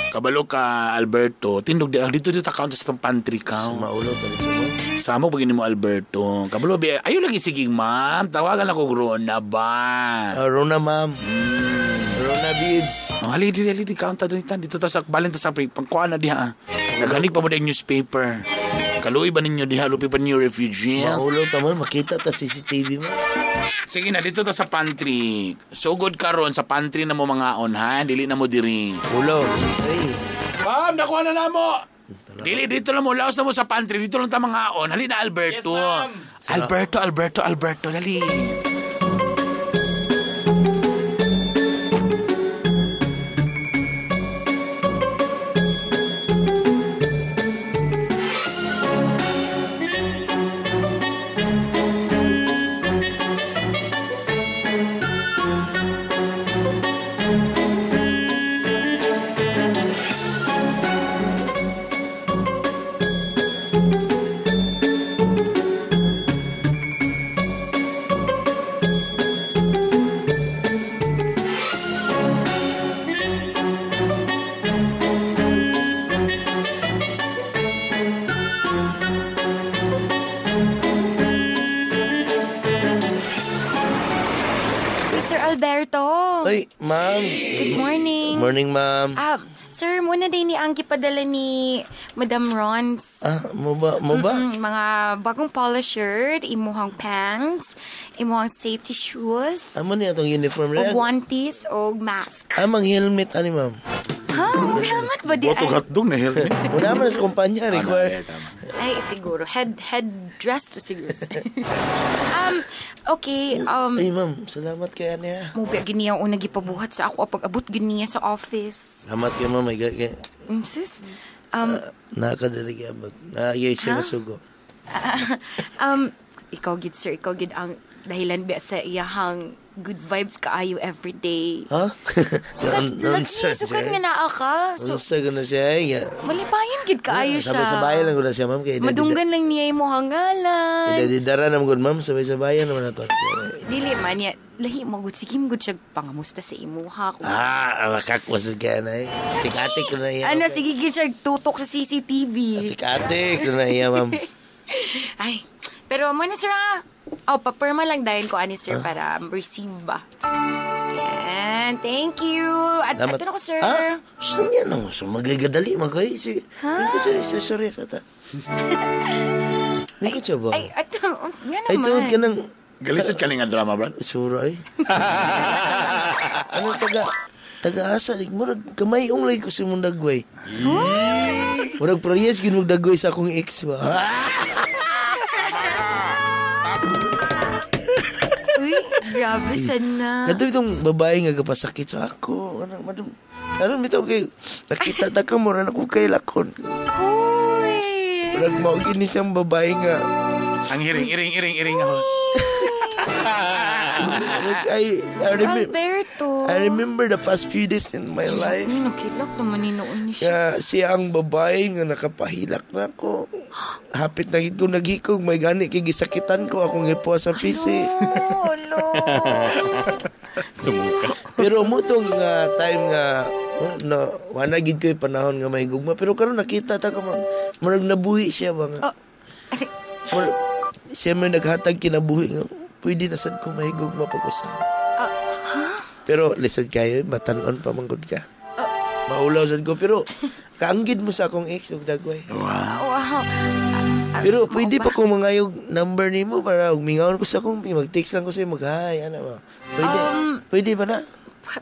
Kabalo ka, Alberto. Tindog di, dito dito account sa itong pantry ka. Maulaw talaga, ma'am. Samo pag mo Alberto. Kabalo, bi, ayo lagi sige, ma'am. Tawagan ako, Rona ba? Ah, Rona, ma'am. Rona Bibbs. Oh, hali, dili, dili, count ta dito. Dito ta sa, balin ta sa, pangkuha na diha. Naganig pa mo na yung newspaper. Kaluoy ba ninyo diha lupi pa ninyo refugees? Maulaw ta man, makita ta CCTV mo. Sige na, dito ta sa pantry. Sugod karon sa pantry na mo mga on ha, dili na mo diri. Ulaw. Ay. Ma'am, nakuha na namo. Dili dito lang mo, laos na mo sa pantry, dito lang ta mga on. Hali na Alberto. Yes, ma'am. Alberto, Alberto, Alberto, dali. Sir Alberto. Ay, ma'am. Good morning. Morning, ma'am. Ah, sir, muna din ni ang gipadala ni Madam Rons. Ah, mo ba? Mo ba? Mga bagong polo shirt, imuhang pants, imuhang safety shoes, Amo niya itong uniform og rin. guantes, og mask. Amang helmet, ani ma'am. Ha? Mag helmet ba di? Boto hotdog na helmet. Wala man sa kumpanya, require. Ay, siguro. Head dress siguro. Okay. Ay, ma'am, salamat kay ani ha. Mo ba gini ang una gipabuhat sa ako pag abot gini sa office. Salamat kay ma'am. Ay, kay, Sis, nakadali kay abot. Naagay siya Ha? masugo. ikaw gid sir, ikaw gid ang dahilan ba sa iyahang good vibes kaayo every day. Ha? Sukat lagi, sukat nga naa ka. So, Unsa ko na siya. Ay, nga. malipayan gid kaayo siya. Sabay-sabayan lang ko na siya, ma'am. Kay Madunggan lang niya imo hangalan. Didara naman ko, ma'am. Sabay-sabayan naman na to. Dili man niya, lahi mo gud sige mo gud siya pangamusta sa imuha kung Ah, makakwas ka na eh. Tik-atik ko na iya. Ano, sige gid siya tutok sa CCTV. Tik-atik ko na iya, ma'am. Ay, pero mo na sir ah. Oh, papirma lang dahil ko ani sir para receive ba. Yan, thank you. At Salamat. ato na ko sir. Ah, saan yan? Oh, so magagadali man ko eh. Sige. Ha? Sorry, sorry, tata. Hindi ko siya ba? Ay, ato, nga naman. Ay, tuod ka ng... Galisod ka nga drama, Brad. Sura eh. Ano taga-asa, like, murag kamayong like ko si mong dagway. Murag prayes gid mong dagway sa akong ex ba. Uy, grabe sana. Kadto itong babae nga kapasakit sa ako. Ano, madam, karon bitaw kay nakita ta ka mo na ako kay lakon. Uy. Murag mao gini siyang babae nga. Ang iring, iring, iring, iring ako. Murag, I Sir remember Alberto. I remember the past few days in my life. Uy, nakilak naman ni noon ni siya. Nga siya ang babae nga nakapahilak na ako. Hapit na gid ko naghikog, may gani kay gisakitan ko akong gipuha sa PC. Oh, lo. Sumuka. Pero mo tong nga time nga oh, no, wala gid ko yung panahon nga may gugma pero karon nakita ta ka man murag nabuhi siya ba nga. Oh. Murag, siya may naghatag kinabuhi nga pwede na sad ko may gugma pag usaha. Ah, Pero lisod kayo, matan-on pa man gud ka. Maulaw sad ko pero kaanggid mo sa akong ex og dagway. Wow. Pero pwede pa ko mangayog number nimo para og mingawon ko sa akong mag-text lang ko sa'yo mag-hi ana ba. Pwede. Pwede ba na?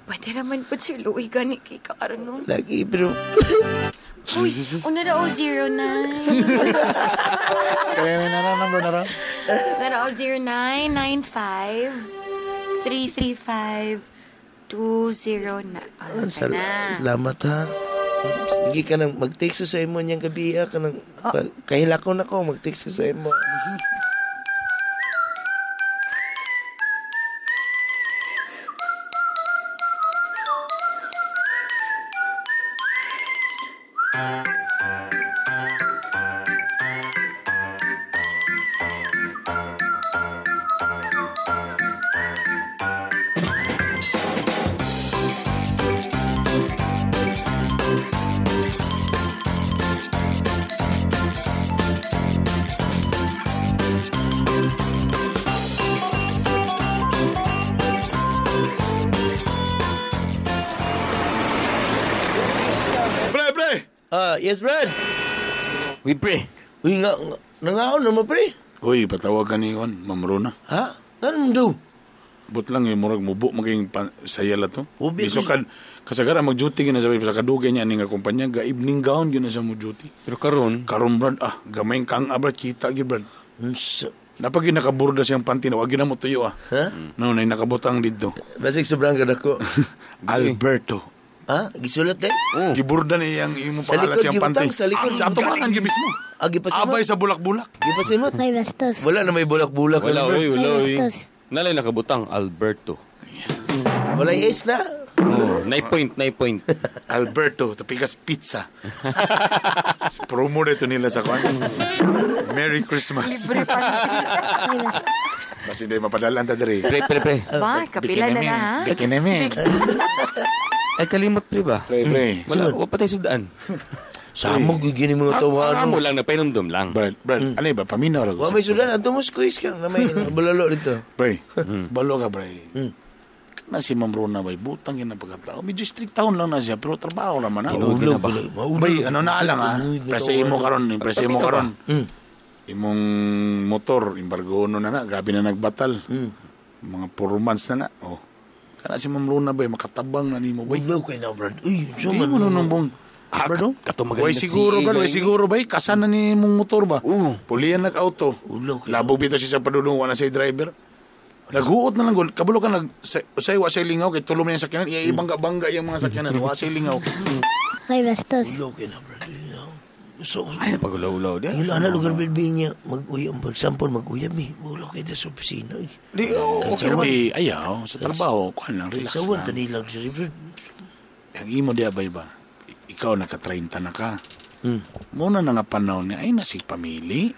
Pwede naman po, Sir Louie, gani kay karon nun. Lagi pero Uy, una na 09. Kaya na na number na raw. Pero 0995 335 209. Oh, na. Salamat ha. Sige ka nang mag-text sa imo niyang gabi ha ka nang Oh. kahilakon ako mag-text sa imo. Pre, pre! Ah, yes, Brad. We pray. Uy, nga, nangaon naman pre. Uy, patawag ka ni Juan, Ma'am Rona. Ha? Ganun do? But lang eh, murag mubo maging sayala to. Ubi, Iso kan kasagara mag-duty gina sa sa kadugay niya ani nga kumpanya, ga evening gown gyud na siya mo duty. Pero karon, karon brad, gamay kang brad, kita gyud brad. Unsa? Napag nakaburda siyang panty na, wag gyud na mo tuyo ah. Ha? No, nay nakabutang didto. Basig sobrang kadako. Alberto. Ha? Gisulat eh? Oh. Giburda ni iyang imo Sa pangalan likod, siyang gibutang, panty. sa likod. Sa atubangan gyud mismo. Ah, gipasimot. Abay sa bulak-bulak. Gipasimot. May bastos. Wala na may bulak-bulak. Wala, oy, wala, oy. Bastos. Nalay nakabutang Alberto. Wala yung S na. Oh, 9 point. Alberto, tapikas pizza. Promo na ito nila sa kwan. Merry Christmas. Libre pa. May bastos. Basta hindi mapadalan ta diri. Pre, pre, pre. Ba, kapila na na ha? Bikinemen. Ay, kalimot pre ba? Pre, pre. Wala, wala pa tayo sudaan. Samog yung gini mga tawano. Amo lang, napainomdom lang. Brad, Brad, ano ba? Paminaw ra ko. Wa may sudan ato mo squeeze ka na may bulalo dito. Pre, balo ka, pre. Kana si Ma'am Rona, bay, butang yun ang pagkatao. Medyo strict taon lang na siya, pero trabaho naman na. Tinuod na ba? Bay, ano na lang ah. Presa imo karon, presa imo karon. Imong motor, embargo no na na, grabe na nagbatal. Mga 4 months na na. Oh. Kana si Ma'am Rona bay, makatabang na nimo bay. Wala kay na brad. Uy, Di mo nunumbong. Ah, Brad, oh. katong magaling Way siguro, nag-CA brad, way galing. siguro bay, kasan na ni mong motor ba? Oo. Pulihan nag-auto. Ulo kay Labog bitaw siya sa padulong, wala siya driver. Naghuot na lang gol. Kabulo ka nag sa wa siya lingaw kay tulom niya sakyanan, iya ibangga-bangga yung mga sakyanan, wa siya lingaw. May bastos. Ulo kay na brad. So, Ay, napagulaw-ulaw di. Ang ana lugar bilbi niya mag-uyab for example mag-uyab mi. Ulo kay sa opisina. eh. Di, oh, okay Pero di, ayaw, sa trabaho, kuan lang, relax Sa wan lang. tanilang diri brad. Ang imo di abay ba? Ikaw naka-30 na ka. Muna na nga panahon niya, ay nasi pamili.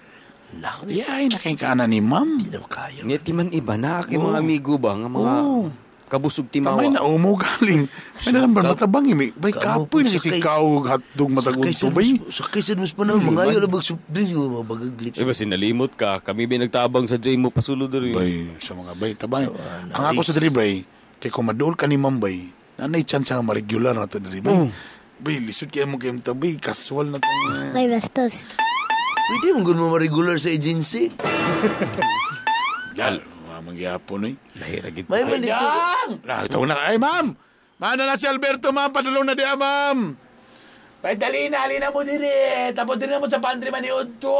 Nako, Di ay nakay kaana ni ma'am. di na kaya. Ngiti man iba na kay mga amigo ba nga mga Oo. kabusog timawa. Tamay na umo galing. May nalang ba matabang imi. Bay Kamo kapoy na po, si sakay- kaw hotdog matagong Sakay tubay. Sakay sa mas panahon mga ayo na mag soft drinks mga bagaglip. Eh, basta nalimot ka. Kami binagtabang sa J mo pasulod rin. Bay, sa mga bay, tabay. Ang ako sa diri bay, kay kung maduol ka ni ma'am bay, nanay chance nga ma-regular na to diri bay. Bay, lisod kaya mo kayong tabay, casual na to. May bastos. Pwede mo gud mo ma-regular sa agency. Gal, mga mangyapon eh. Lahira gid. May man dito. Nah, tawag na ka. Ay, ma'am! Mana na si Alberto, ma'am. Padulong na diya, ma'am. Bay, dali na, alina mo diri. Tapos diri na mo sa pantry maniud to.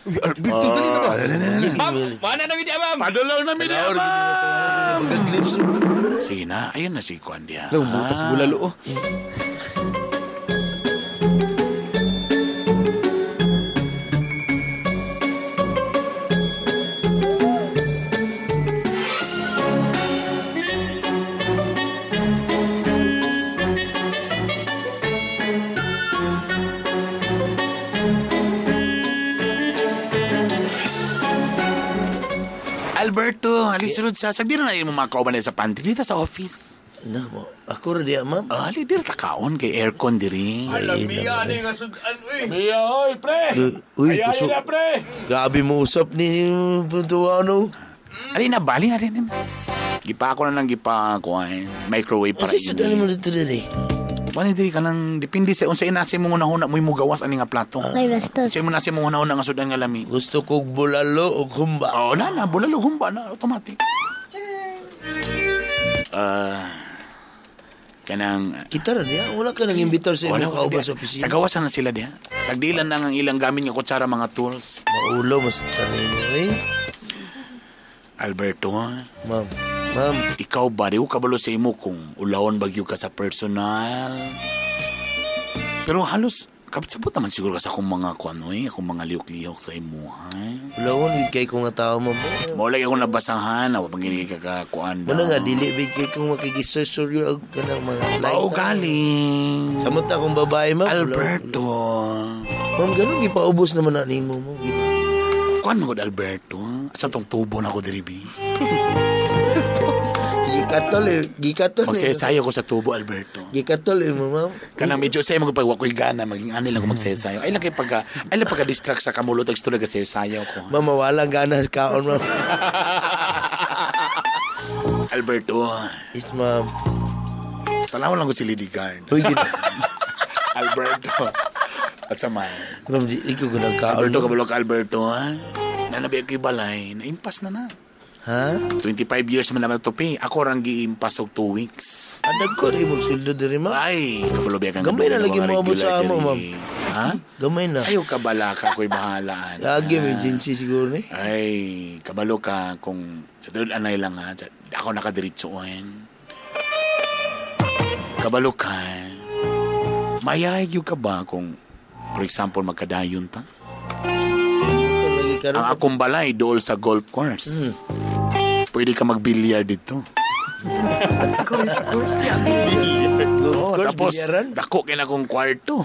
Alberto, dali na ba? Ma'am, mana na mi di, ma'am. Padulong na mi diya, ma'am. Bagaglips. Sige na, ayun na si Kuan diya. Lang butas bulalo oh. Alberto, alisulod sa. Sagdi na na mo mga kauban sa pantry dito sa office. Nako, ako ra diya ma'am. Ah, ali diri ta kaon kay aircon diri. Alamia nga sudan uy. Mia, oy, pre. Uy, Ayaw kusog. na, pre. Grabe mo usap ni Puntuano. Ali na, bali na rin. Gipa ako na lang gipa ako ay microwave para Kasi sudan mo dito dili. Wala diri ka nang depende sa unsa inasi mo hunahuna mo gawas ani nga plato. May bastos. Unsa mo nasi mo hunahuna nga sudan nga lami. Gusto kog bulalo o humba. Oh, na na bulalo humba na automatic. Ah kanang Kita ra diya, wala ka nang imbitar sa wala imong ko kauban diya. sa opisina. Sa gawasan na sila diha. Sagdilan lang ang ilang gamit nga kutsara mga tools. Maulo mas tanin mo eh. Alberto, Ma'am. Ma'am, ikaw ba di ko kabalo sa imo kung ulawon bagyo ka sa personal. Pero halos kapit naman siguro ka sa akong mga kuano eh, akong mga lihok-lihok sa imo ha. ulawon gid kay ko nga tao ma'am. Mao lagi akong nabasahan, awa pangini ka ka kuan. Muna nga dili big kay kung makigisorsoryo og kanang mga Mao galing. Samot na akong babae ma'am. Alberto. Ma'am, ganun gipaubos naman na nimo ma'am. Kuan mo gud Alberto. Asa tong tubo na ko diri bi? Gikatol eh, gikatol. eh. Magsesayo ko sa tubo Alberto. Gikatol eh mo ma'am. Kanang medyo sa mo pag wakoy gana maging ani lang ko magsesayo. Ay lang kay pagka ay lang pagka distract sa kamulot og istorya ka sesayo ko. Ma'am, mawalang gana sa kaon ma'am. Alberto. Yes ma'am. Tanaw lang ko si Lady Guard. Uy, gid Alberto. At sa man. Ma'am, di ikaw ko nagkaon. Alberto, kabalo ka, Alberto, ha? Nanabi ako balay, naimpas na na. Ha? 25 years man naman tupi. Ako rang giimpas og 2 weeks. Adag ko rin mong sweldo diri, ma'am. Ay, kabalo biya kang Gamay na gadugay lagi mga mo abot regular sa amo, diri. ma'am. Ha? Gamay na. Ayaw kabala ka, ako'y bahalaan. Lagi emergency siguro ni. Ay, kabalo ka kung sa tulad anay lang ha. Ako nakadiritsoin. Kabalo ka. Mayayag ka ba kung, for example, magkadayon ta? Lagi karon. Ang akong balay dool sa golf course. Pwede ka magbilyar dito. Golf course, yeah. Golf Oh, course, tapos, bilyaran. dako kay na akong kwarto.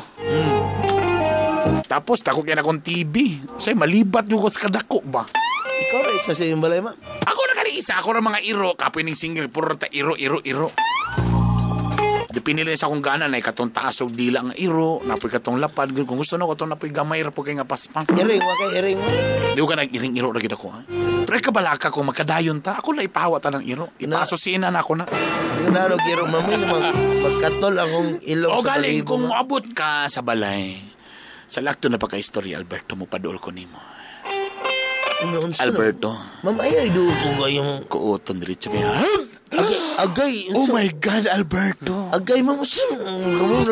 Tapos, dako kay na akong TV. Say, malibat yung ko sa kadako ba? Ikaw ra isa sa iyong balay, ma'am. Ako na kani isa, ako ra mga iro, kapoy ning single, puro ta iro, iro, iro. Di pinili sa akong gana na katong taas og dila nga iro, napoy katong lapad, kung gusto na katong napoy gamay ra po kay nga paspas. Iring wa kay iring wa. Di ko ka nag-iring iro ra gid ako ha. Pero kabalaka kung magkadayon ta, ako na ipahawa ta ng iro. Ipasosiin na ako na. Nanalo giro ma'am, mag magkatol akong ilong O sa galing balahibo, kung ma'am. moabot ka sa balay. Sa lakto na pagka-istorya, Alberto, mo paduol ko nimo. Ano, unsa na? Alberto, Ma'am, ay ay duo ko kayong kuoton diretso ba? agay agay. Oh unsa- my God, Alberto. Agay ma'am, unsa?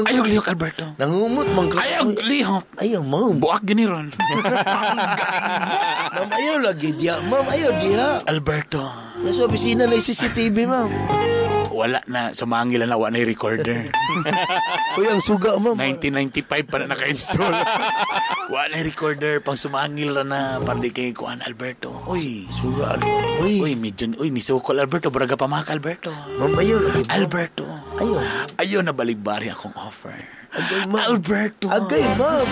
Ayaw lihok, Alberto. Nangumot man ka. Ayaw lihok. Ayaw ma'am. Buak gini ron. Ma'am, ayaw lagi diha. Ma'am, ayaw diha. Alberto, Nasa opisina na yung CCTV, ma'am. wala na. Sumangil na, wala na yung recorder. Uy, ang suga, ma'am. 1995 pa na naka-install. Wala na yung recorder. Pang sumangil ra na. Para di kay Kuan, Alberto. Uy. Suga, ano? Uy, Uy, medyo, uy, nisukol, Alberto. Baraga pamaka, Alberto. ma'am, ayaw lagi. ma'am. Alberto. Ayaw. Ayaw na baligbari akong offer. Agay, ma'am. Alberto. Agay, ma'am.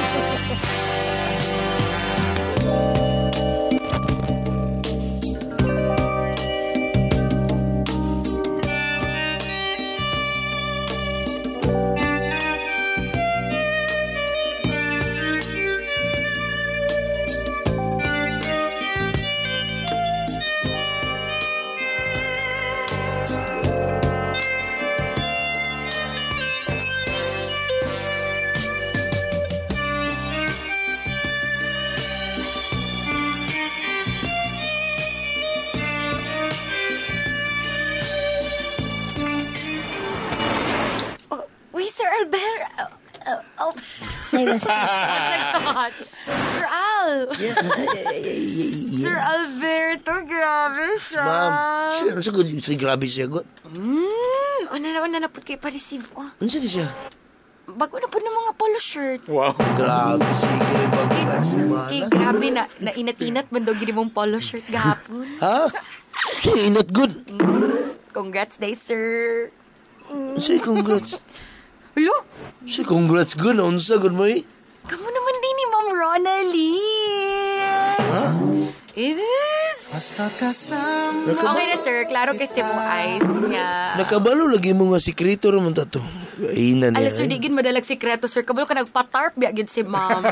Oh, uy, Sir Albert. Oh, oh my God. Sir Al. Sir Alberto, grabe siya. Ma'am, siya, ano sa good? Siya, grabe siya, good. Una na po kayo pa-receive. Oh. Ano siya siya? Bago na po ng mga polo shirt. Wow. Grabe, sige, bago ka na si Kay Mana. grabe na, nainat-inat man daw gini mong polo shirt gahapon. Ha? Siya, inat good. Congrats day, sir. Siya, congrats. Hello? Siya, congrats good. Unsa, good mo eh. Kamu naman din ni Ma'am Ronaline. Ha? Is this? Nakaba- Okay na, sir. Klaro kasi mong eyes nga. Nakabalo lagi mo nga sikreto ra man ta to. Ina niya. Ala, sir, eh. di gid madalag sikreto, sir. Kabalo ka nagpa-tarp, biya gid si ma'am.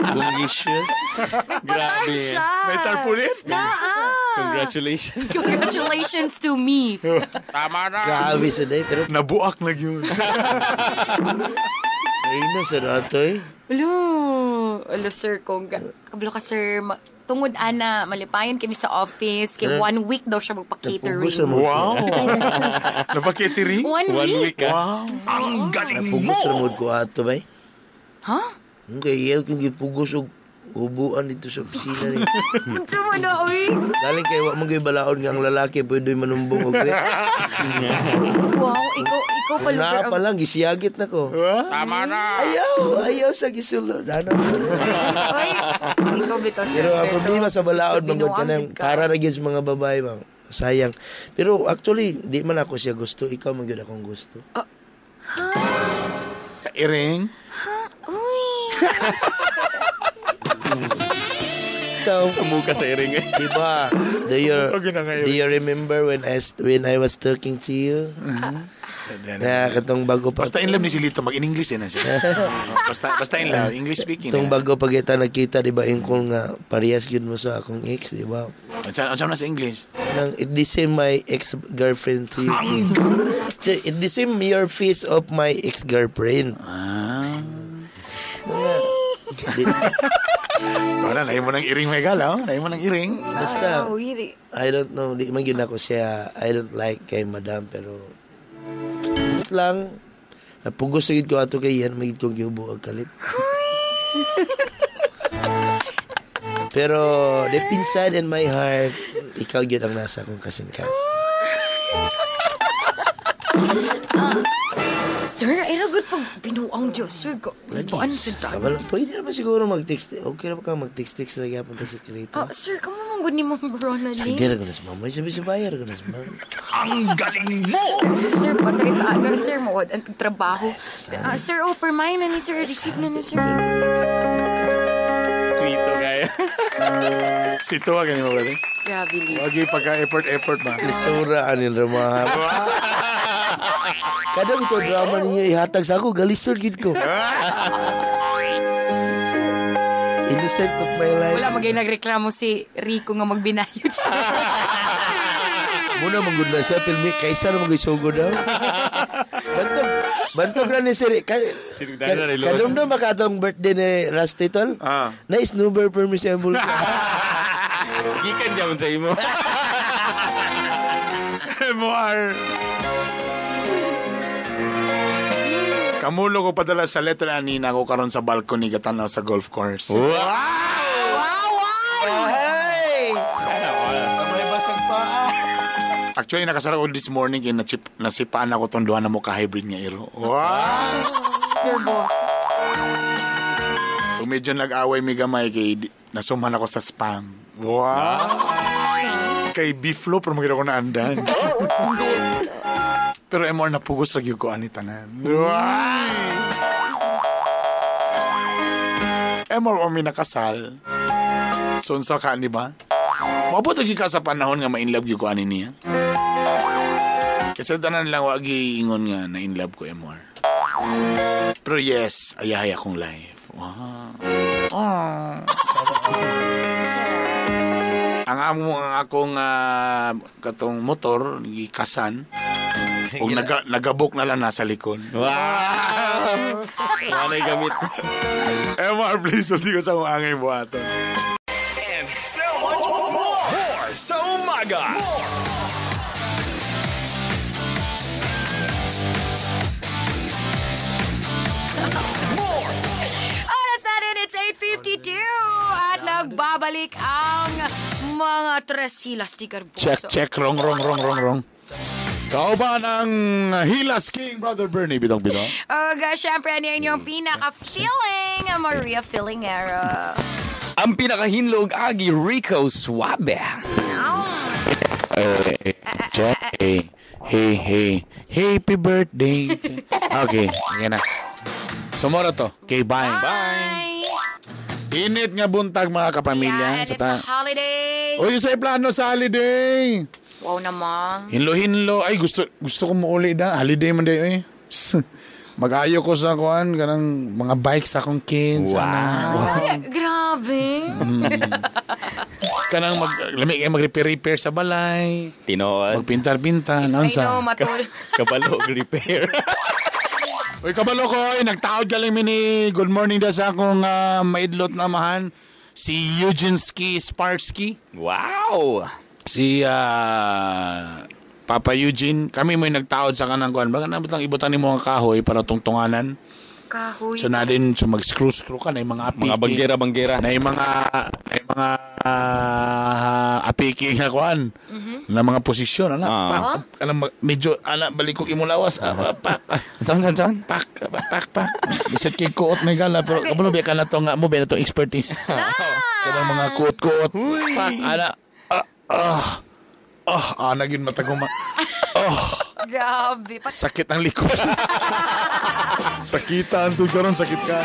Bungicious. Nagpa-tarp Grabe. siya. May tarpaulin? Naa. Congratulations. Congratulations to me. Tama na. Grabe sa day, pero Nabuak na yun. ina sa rato eh. Alo, alo sir, kung kabalo ka sir, tungod ana, malipayan kami sa office, kay 1 week daw siya magpa-catering. Napugos ra mo. Wow. Napakitiri? One, One week? week, ah. Wow. Napugos ra mo ko ato bay. Ha? Okay, iyaw kong gipugos og hubuan dito sa opisina ni. Unsa man na, uy? Galing kay wa man gyud balaod nga ang lalaki pwede manumbong og rep. Wow, ikaw pa Na lugar. pa lang gisiyagit na ko. Tama na. Ayaw, ayaw sa gisulod. Ano? Uy, ikaw bitaw sir. Pero ang problema sa balaod man gud Binuang kanang gid ka. para ra gyud sa mga babae man. Sayang. Pero actually di man ako siya gusto, ikaw man gyud akong gusto. Iring. Uy. Ikaw, Sa muka sa iring eh. diba? Do you remember when I was talking to you? Na katong bago pa. Basta in love ni si Lito, mag-in-English eh na siya. Basta in love, English speaking. Itong Eh. bago pa kita nagkita, di ba, ingkol nga parehas yun mo sa akong ex, di ba? Unsa na sa English? Nang, it the same my ex-girlfriend to you. Is. So, it the same your face of my ex-girlfriend. Ah. Di, Wala, nahin mo ng iring may gala, oh. Nahin mo ng iring. Basta, Oh, really? I don't know, di man gyud ako siya, I don't like kay madam, pero but lang, napugos na gyud ko ato kay yan, magid kong gihubo ang kalit. Pero deep inside in my heart, ikaw gyud ang nasa akong kasingkas. Sir, ay good pag binuang Diyos, sir. Buan sa tan. Kabalo, pwede naman siguro mag-text. Okay na ba kang mag-text-text na gyapon ta sa Krito? Ah, sir, kamo man gud ni Ma'am Ronaldine. Sakit ko na sa mama. Sabi sa bayar ko na sa mama. Ang galing mo! Sir, patay ta. Ano, sir, mawad ang trabaho. Ah, sir, oh, permine na ni sir. Receive na ni sir. Sweet to kaya. Sito, ganyan mo, brother. Grabe, Lee. Wagi pagka-effort-effort ba? Lisura anil drama. Kadang ito drama ninyo ihatag sa ako, galisod gid ko. Innocent of my life. Wala magay nagreklamo si Rico nga magbinayod siya. Muna manggod lang siya, filmi, kaysa na mag-isugo daw. Bantog, bantog na ni Sir. Sinugdan na ni Lord. Kadumdum ba ka atong birthday ni Rusty Tol? Ah. Na snoober per mi siya ang bulka. Gikan gyapon sa imo. MR. Kamulo ko padala sa letra anina ko karon sa balcony katanaw sa golf course. Wow! Wow, wow! Hey! Sana all. May basag pa. Actually, nakasara ko this morning kay nasipaan ako tong duha na mo ka-hybrid nga iro. Wow! Your boss. Kung medyo nag-away mi gamay kay nasumhan ako sa spam. Wow! Kay beef flow, pero magkita ko na andan. Pero MR, napugos lagi ko ani tanan. Wow! MR, o mi nakasal. So, unsa ka, di ba? Maabot lagi ka sa panahon nga ma-inlove gyud ko ani niya. Kasi tanan lang wagi ingon nga na in love ko MR. Pero yes, ayahay akong life. Wow. Oh. Ang amo ang akong katong motor gikasan ug nagabok na lang nasa likod. Wow! Wala gamit. MR, please, hindi ko sa akong angay buhaton. And so much more. More sa umaga. More. More. Oras natin, it's 8:52 at nagbabalik ang mga Tres Hilas di Garboso. Check, check, wrong, wrong, wrong, wrong, wrong. Kauban ang Hilas King, Brother Bernie, bidong bidong. Oga, syempre, ano yung inyong pinaka-feeling, Maria Feelingera. Ang pinakahinlog agi Rico Suave. Check, hey, hey, hey, happy birthday. Okay, yan na. Sumora to. Okay, bye. Bye! Init nga buntag mga kapamilya. Yeah, and Sa it's a holiday. Uy, sa plano sa holiday. Wow naman. Hinlo-hinlo. Ay, gusto gusto ko muuli na. Holiday man dayo eh. Mag-ayo ko sa kuan kanang mga bike sa akong kids. Wow. Ana. Ay, grabe. Kanang mag lami kay mag-repair-repair sa balay. Tinood. Magpintar-pintar. I know, Unsa? matul. Kabalo og repair. Uy, kabalo ko, oy, nagtaod galing mi ni good morning da sa akong maidlot na amahan. Si Eugene Ski Sparksky. Wow! Si Papa Eugene. Kami mo'y nagtaod sa kanang kuan. Baka nabot lang ibutan nimo ang kahoy para tungtunganan. Kahoy. So na din, so mag-screw-screw ka na yung mga apiki. Mga banggera-banggera. Na yung mga, apiki nga kuan. Na mga posisyon. Ana, Ah. pak, alam, medyo, ana, balikog imong lawas. Ah, pak, ah. Saan, saan, saan? Pak, pak, pak. Bisag kay kuot may gala pero kabalo biya ka na to nga mo biya na to expertise. Kanang mga kuot-kuot. Pak, ana. Ah, ah, ah, ana gyud mataguma. Grabe. Sakit ang likod. Sakitan tud karon sakit ka.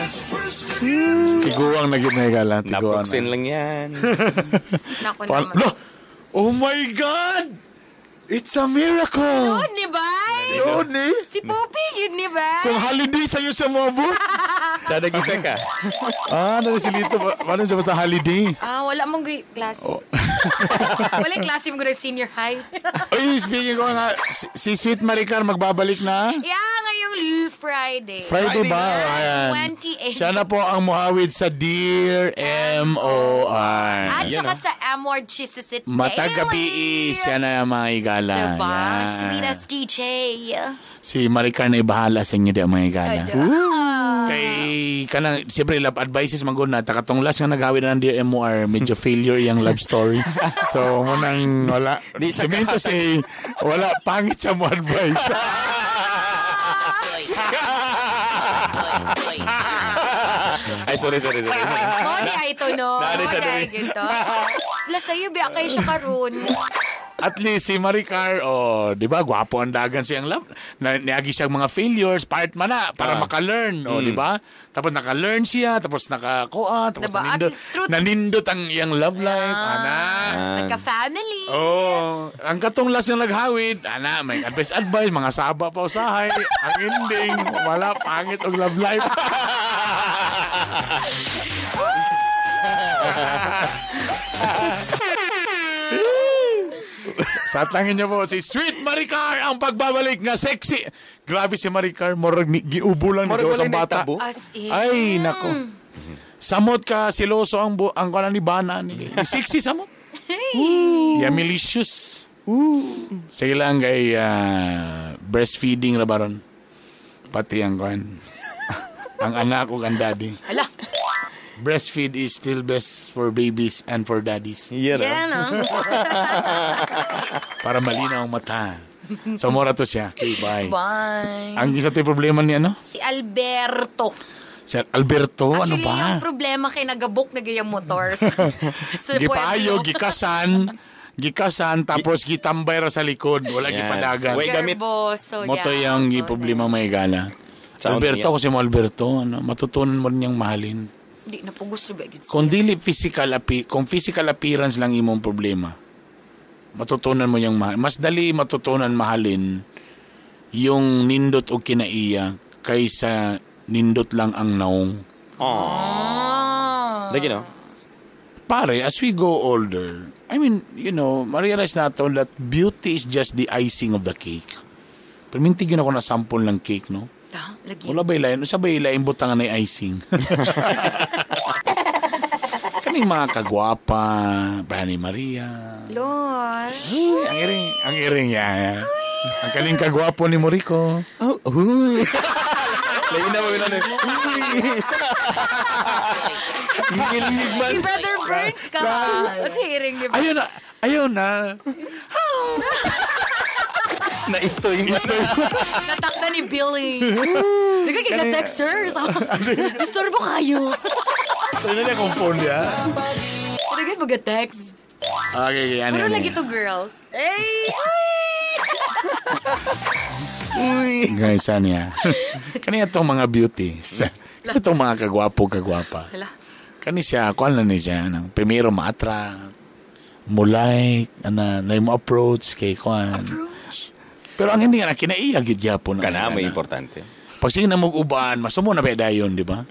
Tiguang na gyud may gala, tiguang. Naproxen lang yan. Nako naman. Lo! Oh my God! It's a miracle! Yun, di ba? Yun eh. Si Pupi, yun, di ba? Kung holiday sa'yo siya moabot. Sa nag-effect ka. Ah, ano si Lito? Paano siya basta holiday? Ah, wala mong klase. Oh. Wala yung klase mo gud senior high. Uy, speaking ko nga, si Sweet Maricar magbabalik na. Yeah, ngayong Friday. Friday ba? Ayan. 28. Siya na po ang muhawid sa Dear M.O.R. At saka sa Amor Chisissit Matagabi, siya na ang mga igala. Diba? Yan. Sweetest DJ. Si Maricar na ibahala sa inyo di ang mga igala. Ah. Kay kanang siyempre love advices man gud na takatong last nga naghawid na ng Dear MOR, medyo failure iyang love story. So munang wala. Di siya Simento si wala pangit siya mo advice. Ay, sorry, sorry, sorry. Mo di ay ito, no? Naano siya Mo di ay dumi. gito. Lasayo, biya kayo siya karon. At least si Maricar, oh, 'di ba? Gwapo ang dagan siyang love. Na, niagi siyang mga failures, part man na para maka-learn, oh, 'di ba? Tapos naka-learn siya, tapos nakakuha, tapos Diba? At nanindot, least truth- nanindot ang iyang love life, ana. Nagka-family. Oh, ang katong last nga naghawid, ana, may advice advice, mga saba pa usahay, ang ending, wala pangit og love life. Sa tlangin niyo po si Sweet Maricar ang pagbabalik nga sexy. Grabe si Maricar, murag ni giubo lang ni Murag gawas ang wala bata. naitabo. As in. Ay, nako. Samot ka siloso ang bu ang kuan ni bana ni. Ni sexy samot. Yamilicious. Sige lang kay breastfeeding ra baron. Pati ang kuan. Ang anak ug ang daddy. Hala. Breastfeed is still best for babies and for daddies. Yeah, no? Yan, ah. Para malinaw ang mata. So, mura to siya. Okay, bye. Bye. Ang isa to'y problema ni ano? Si Alberto. Sir Alberto, ano Actually, ba? yung problema kay nagabok na gayang motor. Sa Gipayo, pueblo. gikasan, gikasan, tapos gitambay ra sa likod. Wala Yan. gipadagan. Way gamit. Garboso, Moto yeah. yung problema may gala. Sa Alberto, niya. kasi mo Alberto, ano, matutunan mo rin niyang mahalin. Di na po gusto ba? Kung dili physical kung physical appearance lang imong problema, matutunan mo niyang mahal. Mas dali matutunan mahalin yung nindot o kinaiya kaysa nindot lang ang naong. Ah. Lagi, no? Pare, as we go older, I mean, you know, ma-realize nato that beauty is just the icing of the cake. Pero mintig yun ako na sample ng cake, no? Ah, lagi. Wala ba ilain? Usa ba ilain butang na icing? Kaning mga kagwapa, Brani Maria. Lord. Uy, ang iring yan. Ang kaning kagwapo ni Moriko. Oh, huy. Lagi na, wala na. Huy. Ngilngig man. Si Brother Burns ka. At hearing ni Ayun na, ayun na. Naitoy man. Natakda ni Billy. Nagkakita-text, sir. Disturbo kayo. Ano na akong phone niya? Nagkakita mag-text. Okay, okay, ano, Puro ano, lagi to girls. Ay! Uy. Guys, ano yan? Kani itong mga beauties. Kani itong mga kagwapo, kagwapa. Hala. Kani siya, kuan lang ni siya. Anong, primero ma-attract, mo like, ana, na mo approach kay kuan. Approach. Pero ang hindi nga na, kinaiya gyud gyapon. ang Kana may ana. importante. Pag sige na mong uban, masumo na ba dayon, di ba?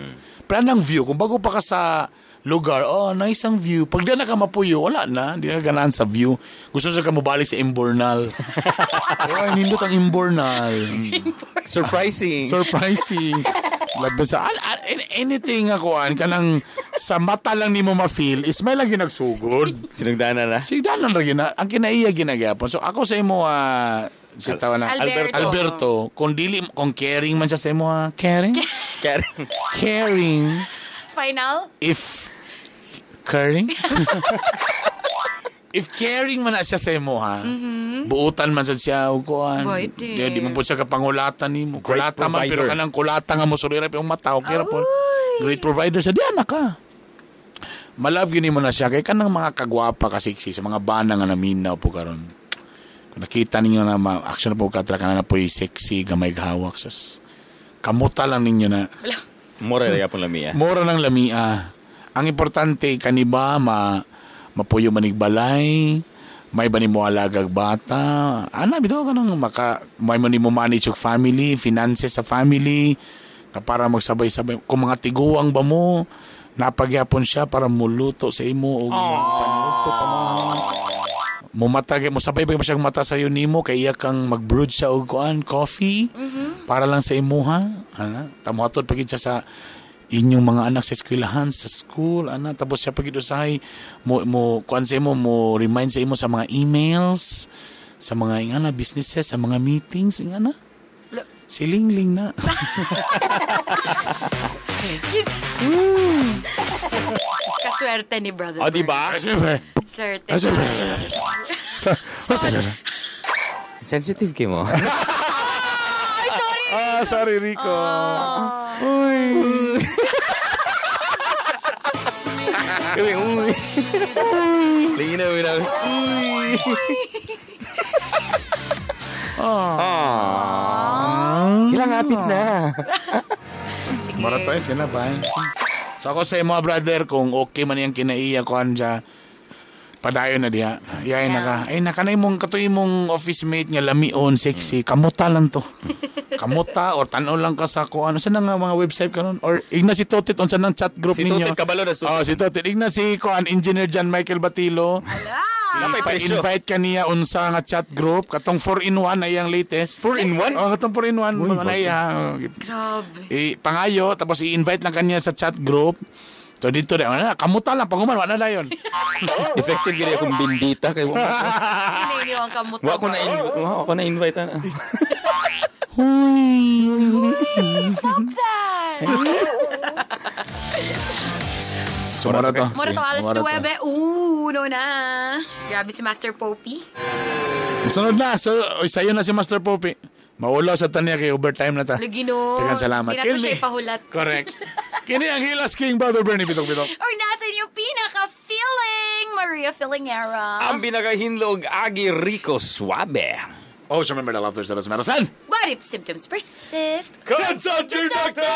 Pero anong view, kung bago pa ka sa lugar, oh, nice ang view. Pag di na ka mapuyo, wala na. Hindi na ka ganahan sa view. Gusto sa ka mobalik sa Imbornal. Oh, nindot ang Imbornal. Surprising. Surprising. Labi sa anything ako an kanang sa mata lang nimo ma-feel is may lagi nagsugod. Sinugdanan na. Sigdanan ra gyud na ang kinaiya ginagyapon. So ako sa imo si tawa na Alberto. Alberto, kung dili kung caring man siya sa imo caring Caring. caring Final? if caring if caring man na siya sa imo ha, buutan man sa siya og kuan. Pwede. Di, di mo po siya kapangulatan nimo. Great Kulata man pero provider. kanang kulata nga mo sulira pero mata okay ra po. Great provider siya di anak ka. Malove gyud nimo na siya kay kanang mga kagwapa kasiksi sa mga bana nga naminaw po karon. Kung nakita ninyo na action na po katra kana na po'y sexy gamay gahawak sus. Kamuta lang ninyo na. Mura na yapon lamia. Mura ng lamia. Ang importante kaniba ma mapuyo manig balay, may ba nimo alagag bata. Ana bitaw ka nang maka may man nimo manage yung family, finances sa family ka para magsabay-sabay. Kung mga tiguang ba mo, napagyapon siya para muluto sa imo o panuto pa mo. Mumatag mo sabay ba siyang mata sa nimo kay iya kang mag-brew siya og kuan coffee. Para lang sa imuha, ana. Tamuhatod pagid siya sa inyong mga anak sa eskwelahan, sa school, ana. Tapos siya pagid usahay mo mo kuan sa imo, mo remind sa imo sa mga emails, sa mga ingana businesses, sa mga meetings, ingana. Si Lingling na. Kaswerte ni Brother. O, di ba? Siyempre. Swerte. Siyempre. Sensitive kayo mo. Ay, sorry. Ah, sorry Rico. Uy. Uy, uy. Lingin na, uy. Uy. Ah. Ilang hapit na. Sige. Mara tayo, sige na, bye. So ako sa imo, brother, kung okay man iyang kinaiya ko siya, padayon na diha. Yay na ka. Ay naka na imong katoy imong office mate nga lamion, sexy. Kamuta lang to. Kamuta or tan-aw lang ka sa kuan. Unsa na nga mga website karon? Or igna si Totit unsa nang chat group Si ninyo? Totit, kabalo na si Totit. Oh, si Totit. Igna si kuan Engineer John Michael Batilo. Napay presyo. Invite ka niya unsa nga chat group katong 4 in 1 ay ang latest. 4 in 1? Oh, katong 4 in 1 mga na iya. Grabe. I pangayo tapos i-invite lang kanya sa chat group. So dito rin, ano na, kamuta lang pag human, wala na yun. Effective gid akong bindita kay wa Hinainiw ang kamuta. wa ko na wa ko na invite ana. Stop that! So, mara to. Mura to, alas 9. Uno na. Grabe si Master Popey. Sunod na. So, oy, sayo na si Master Poppy. Maulaw sa tanya kay overtime na ta. Lagi no. Daghang salamat. Hindi na to Kini. siya ipahulat. Correct. Kini ang Hilas King, Brother Bernie Bitok-Bitok. Or nasa inyong pinaka-feeling, Maria Filingera. Ang pinakahinlog Agi Rico Suabe. Oh, so remember the laughter sa medicine. What if symptoms persist? Consult your doctor!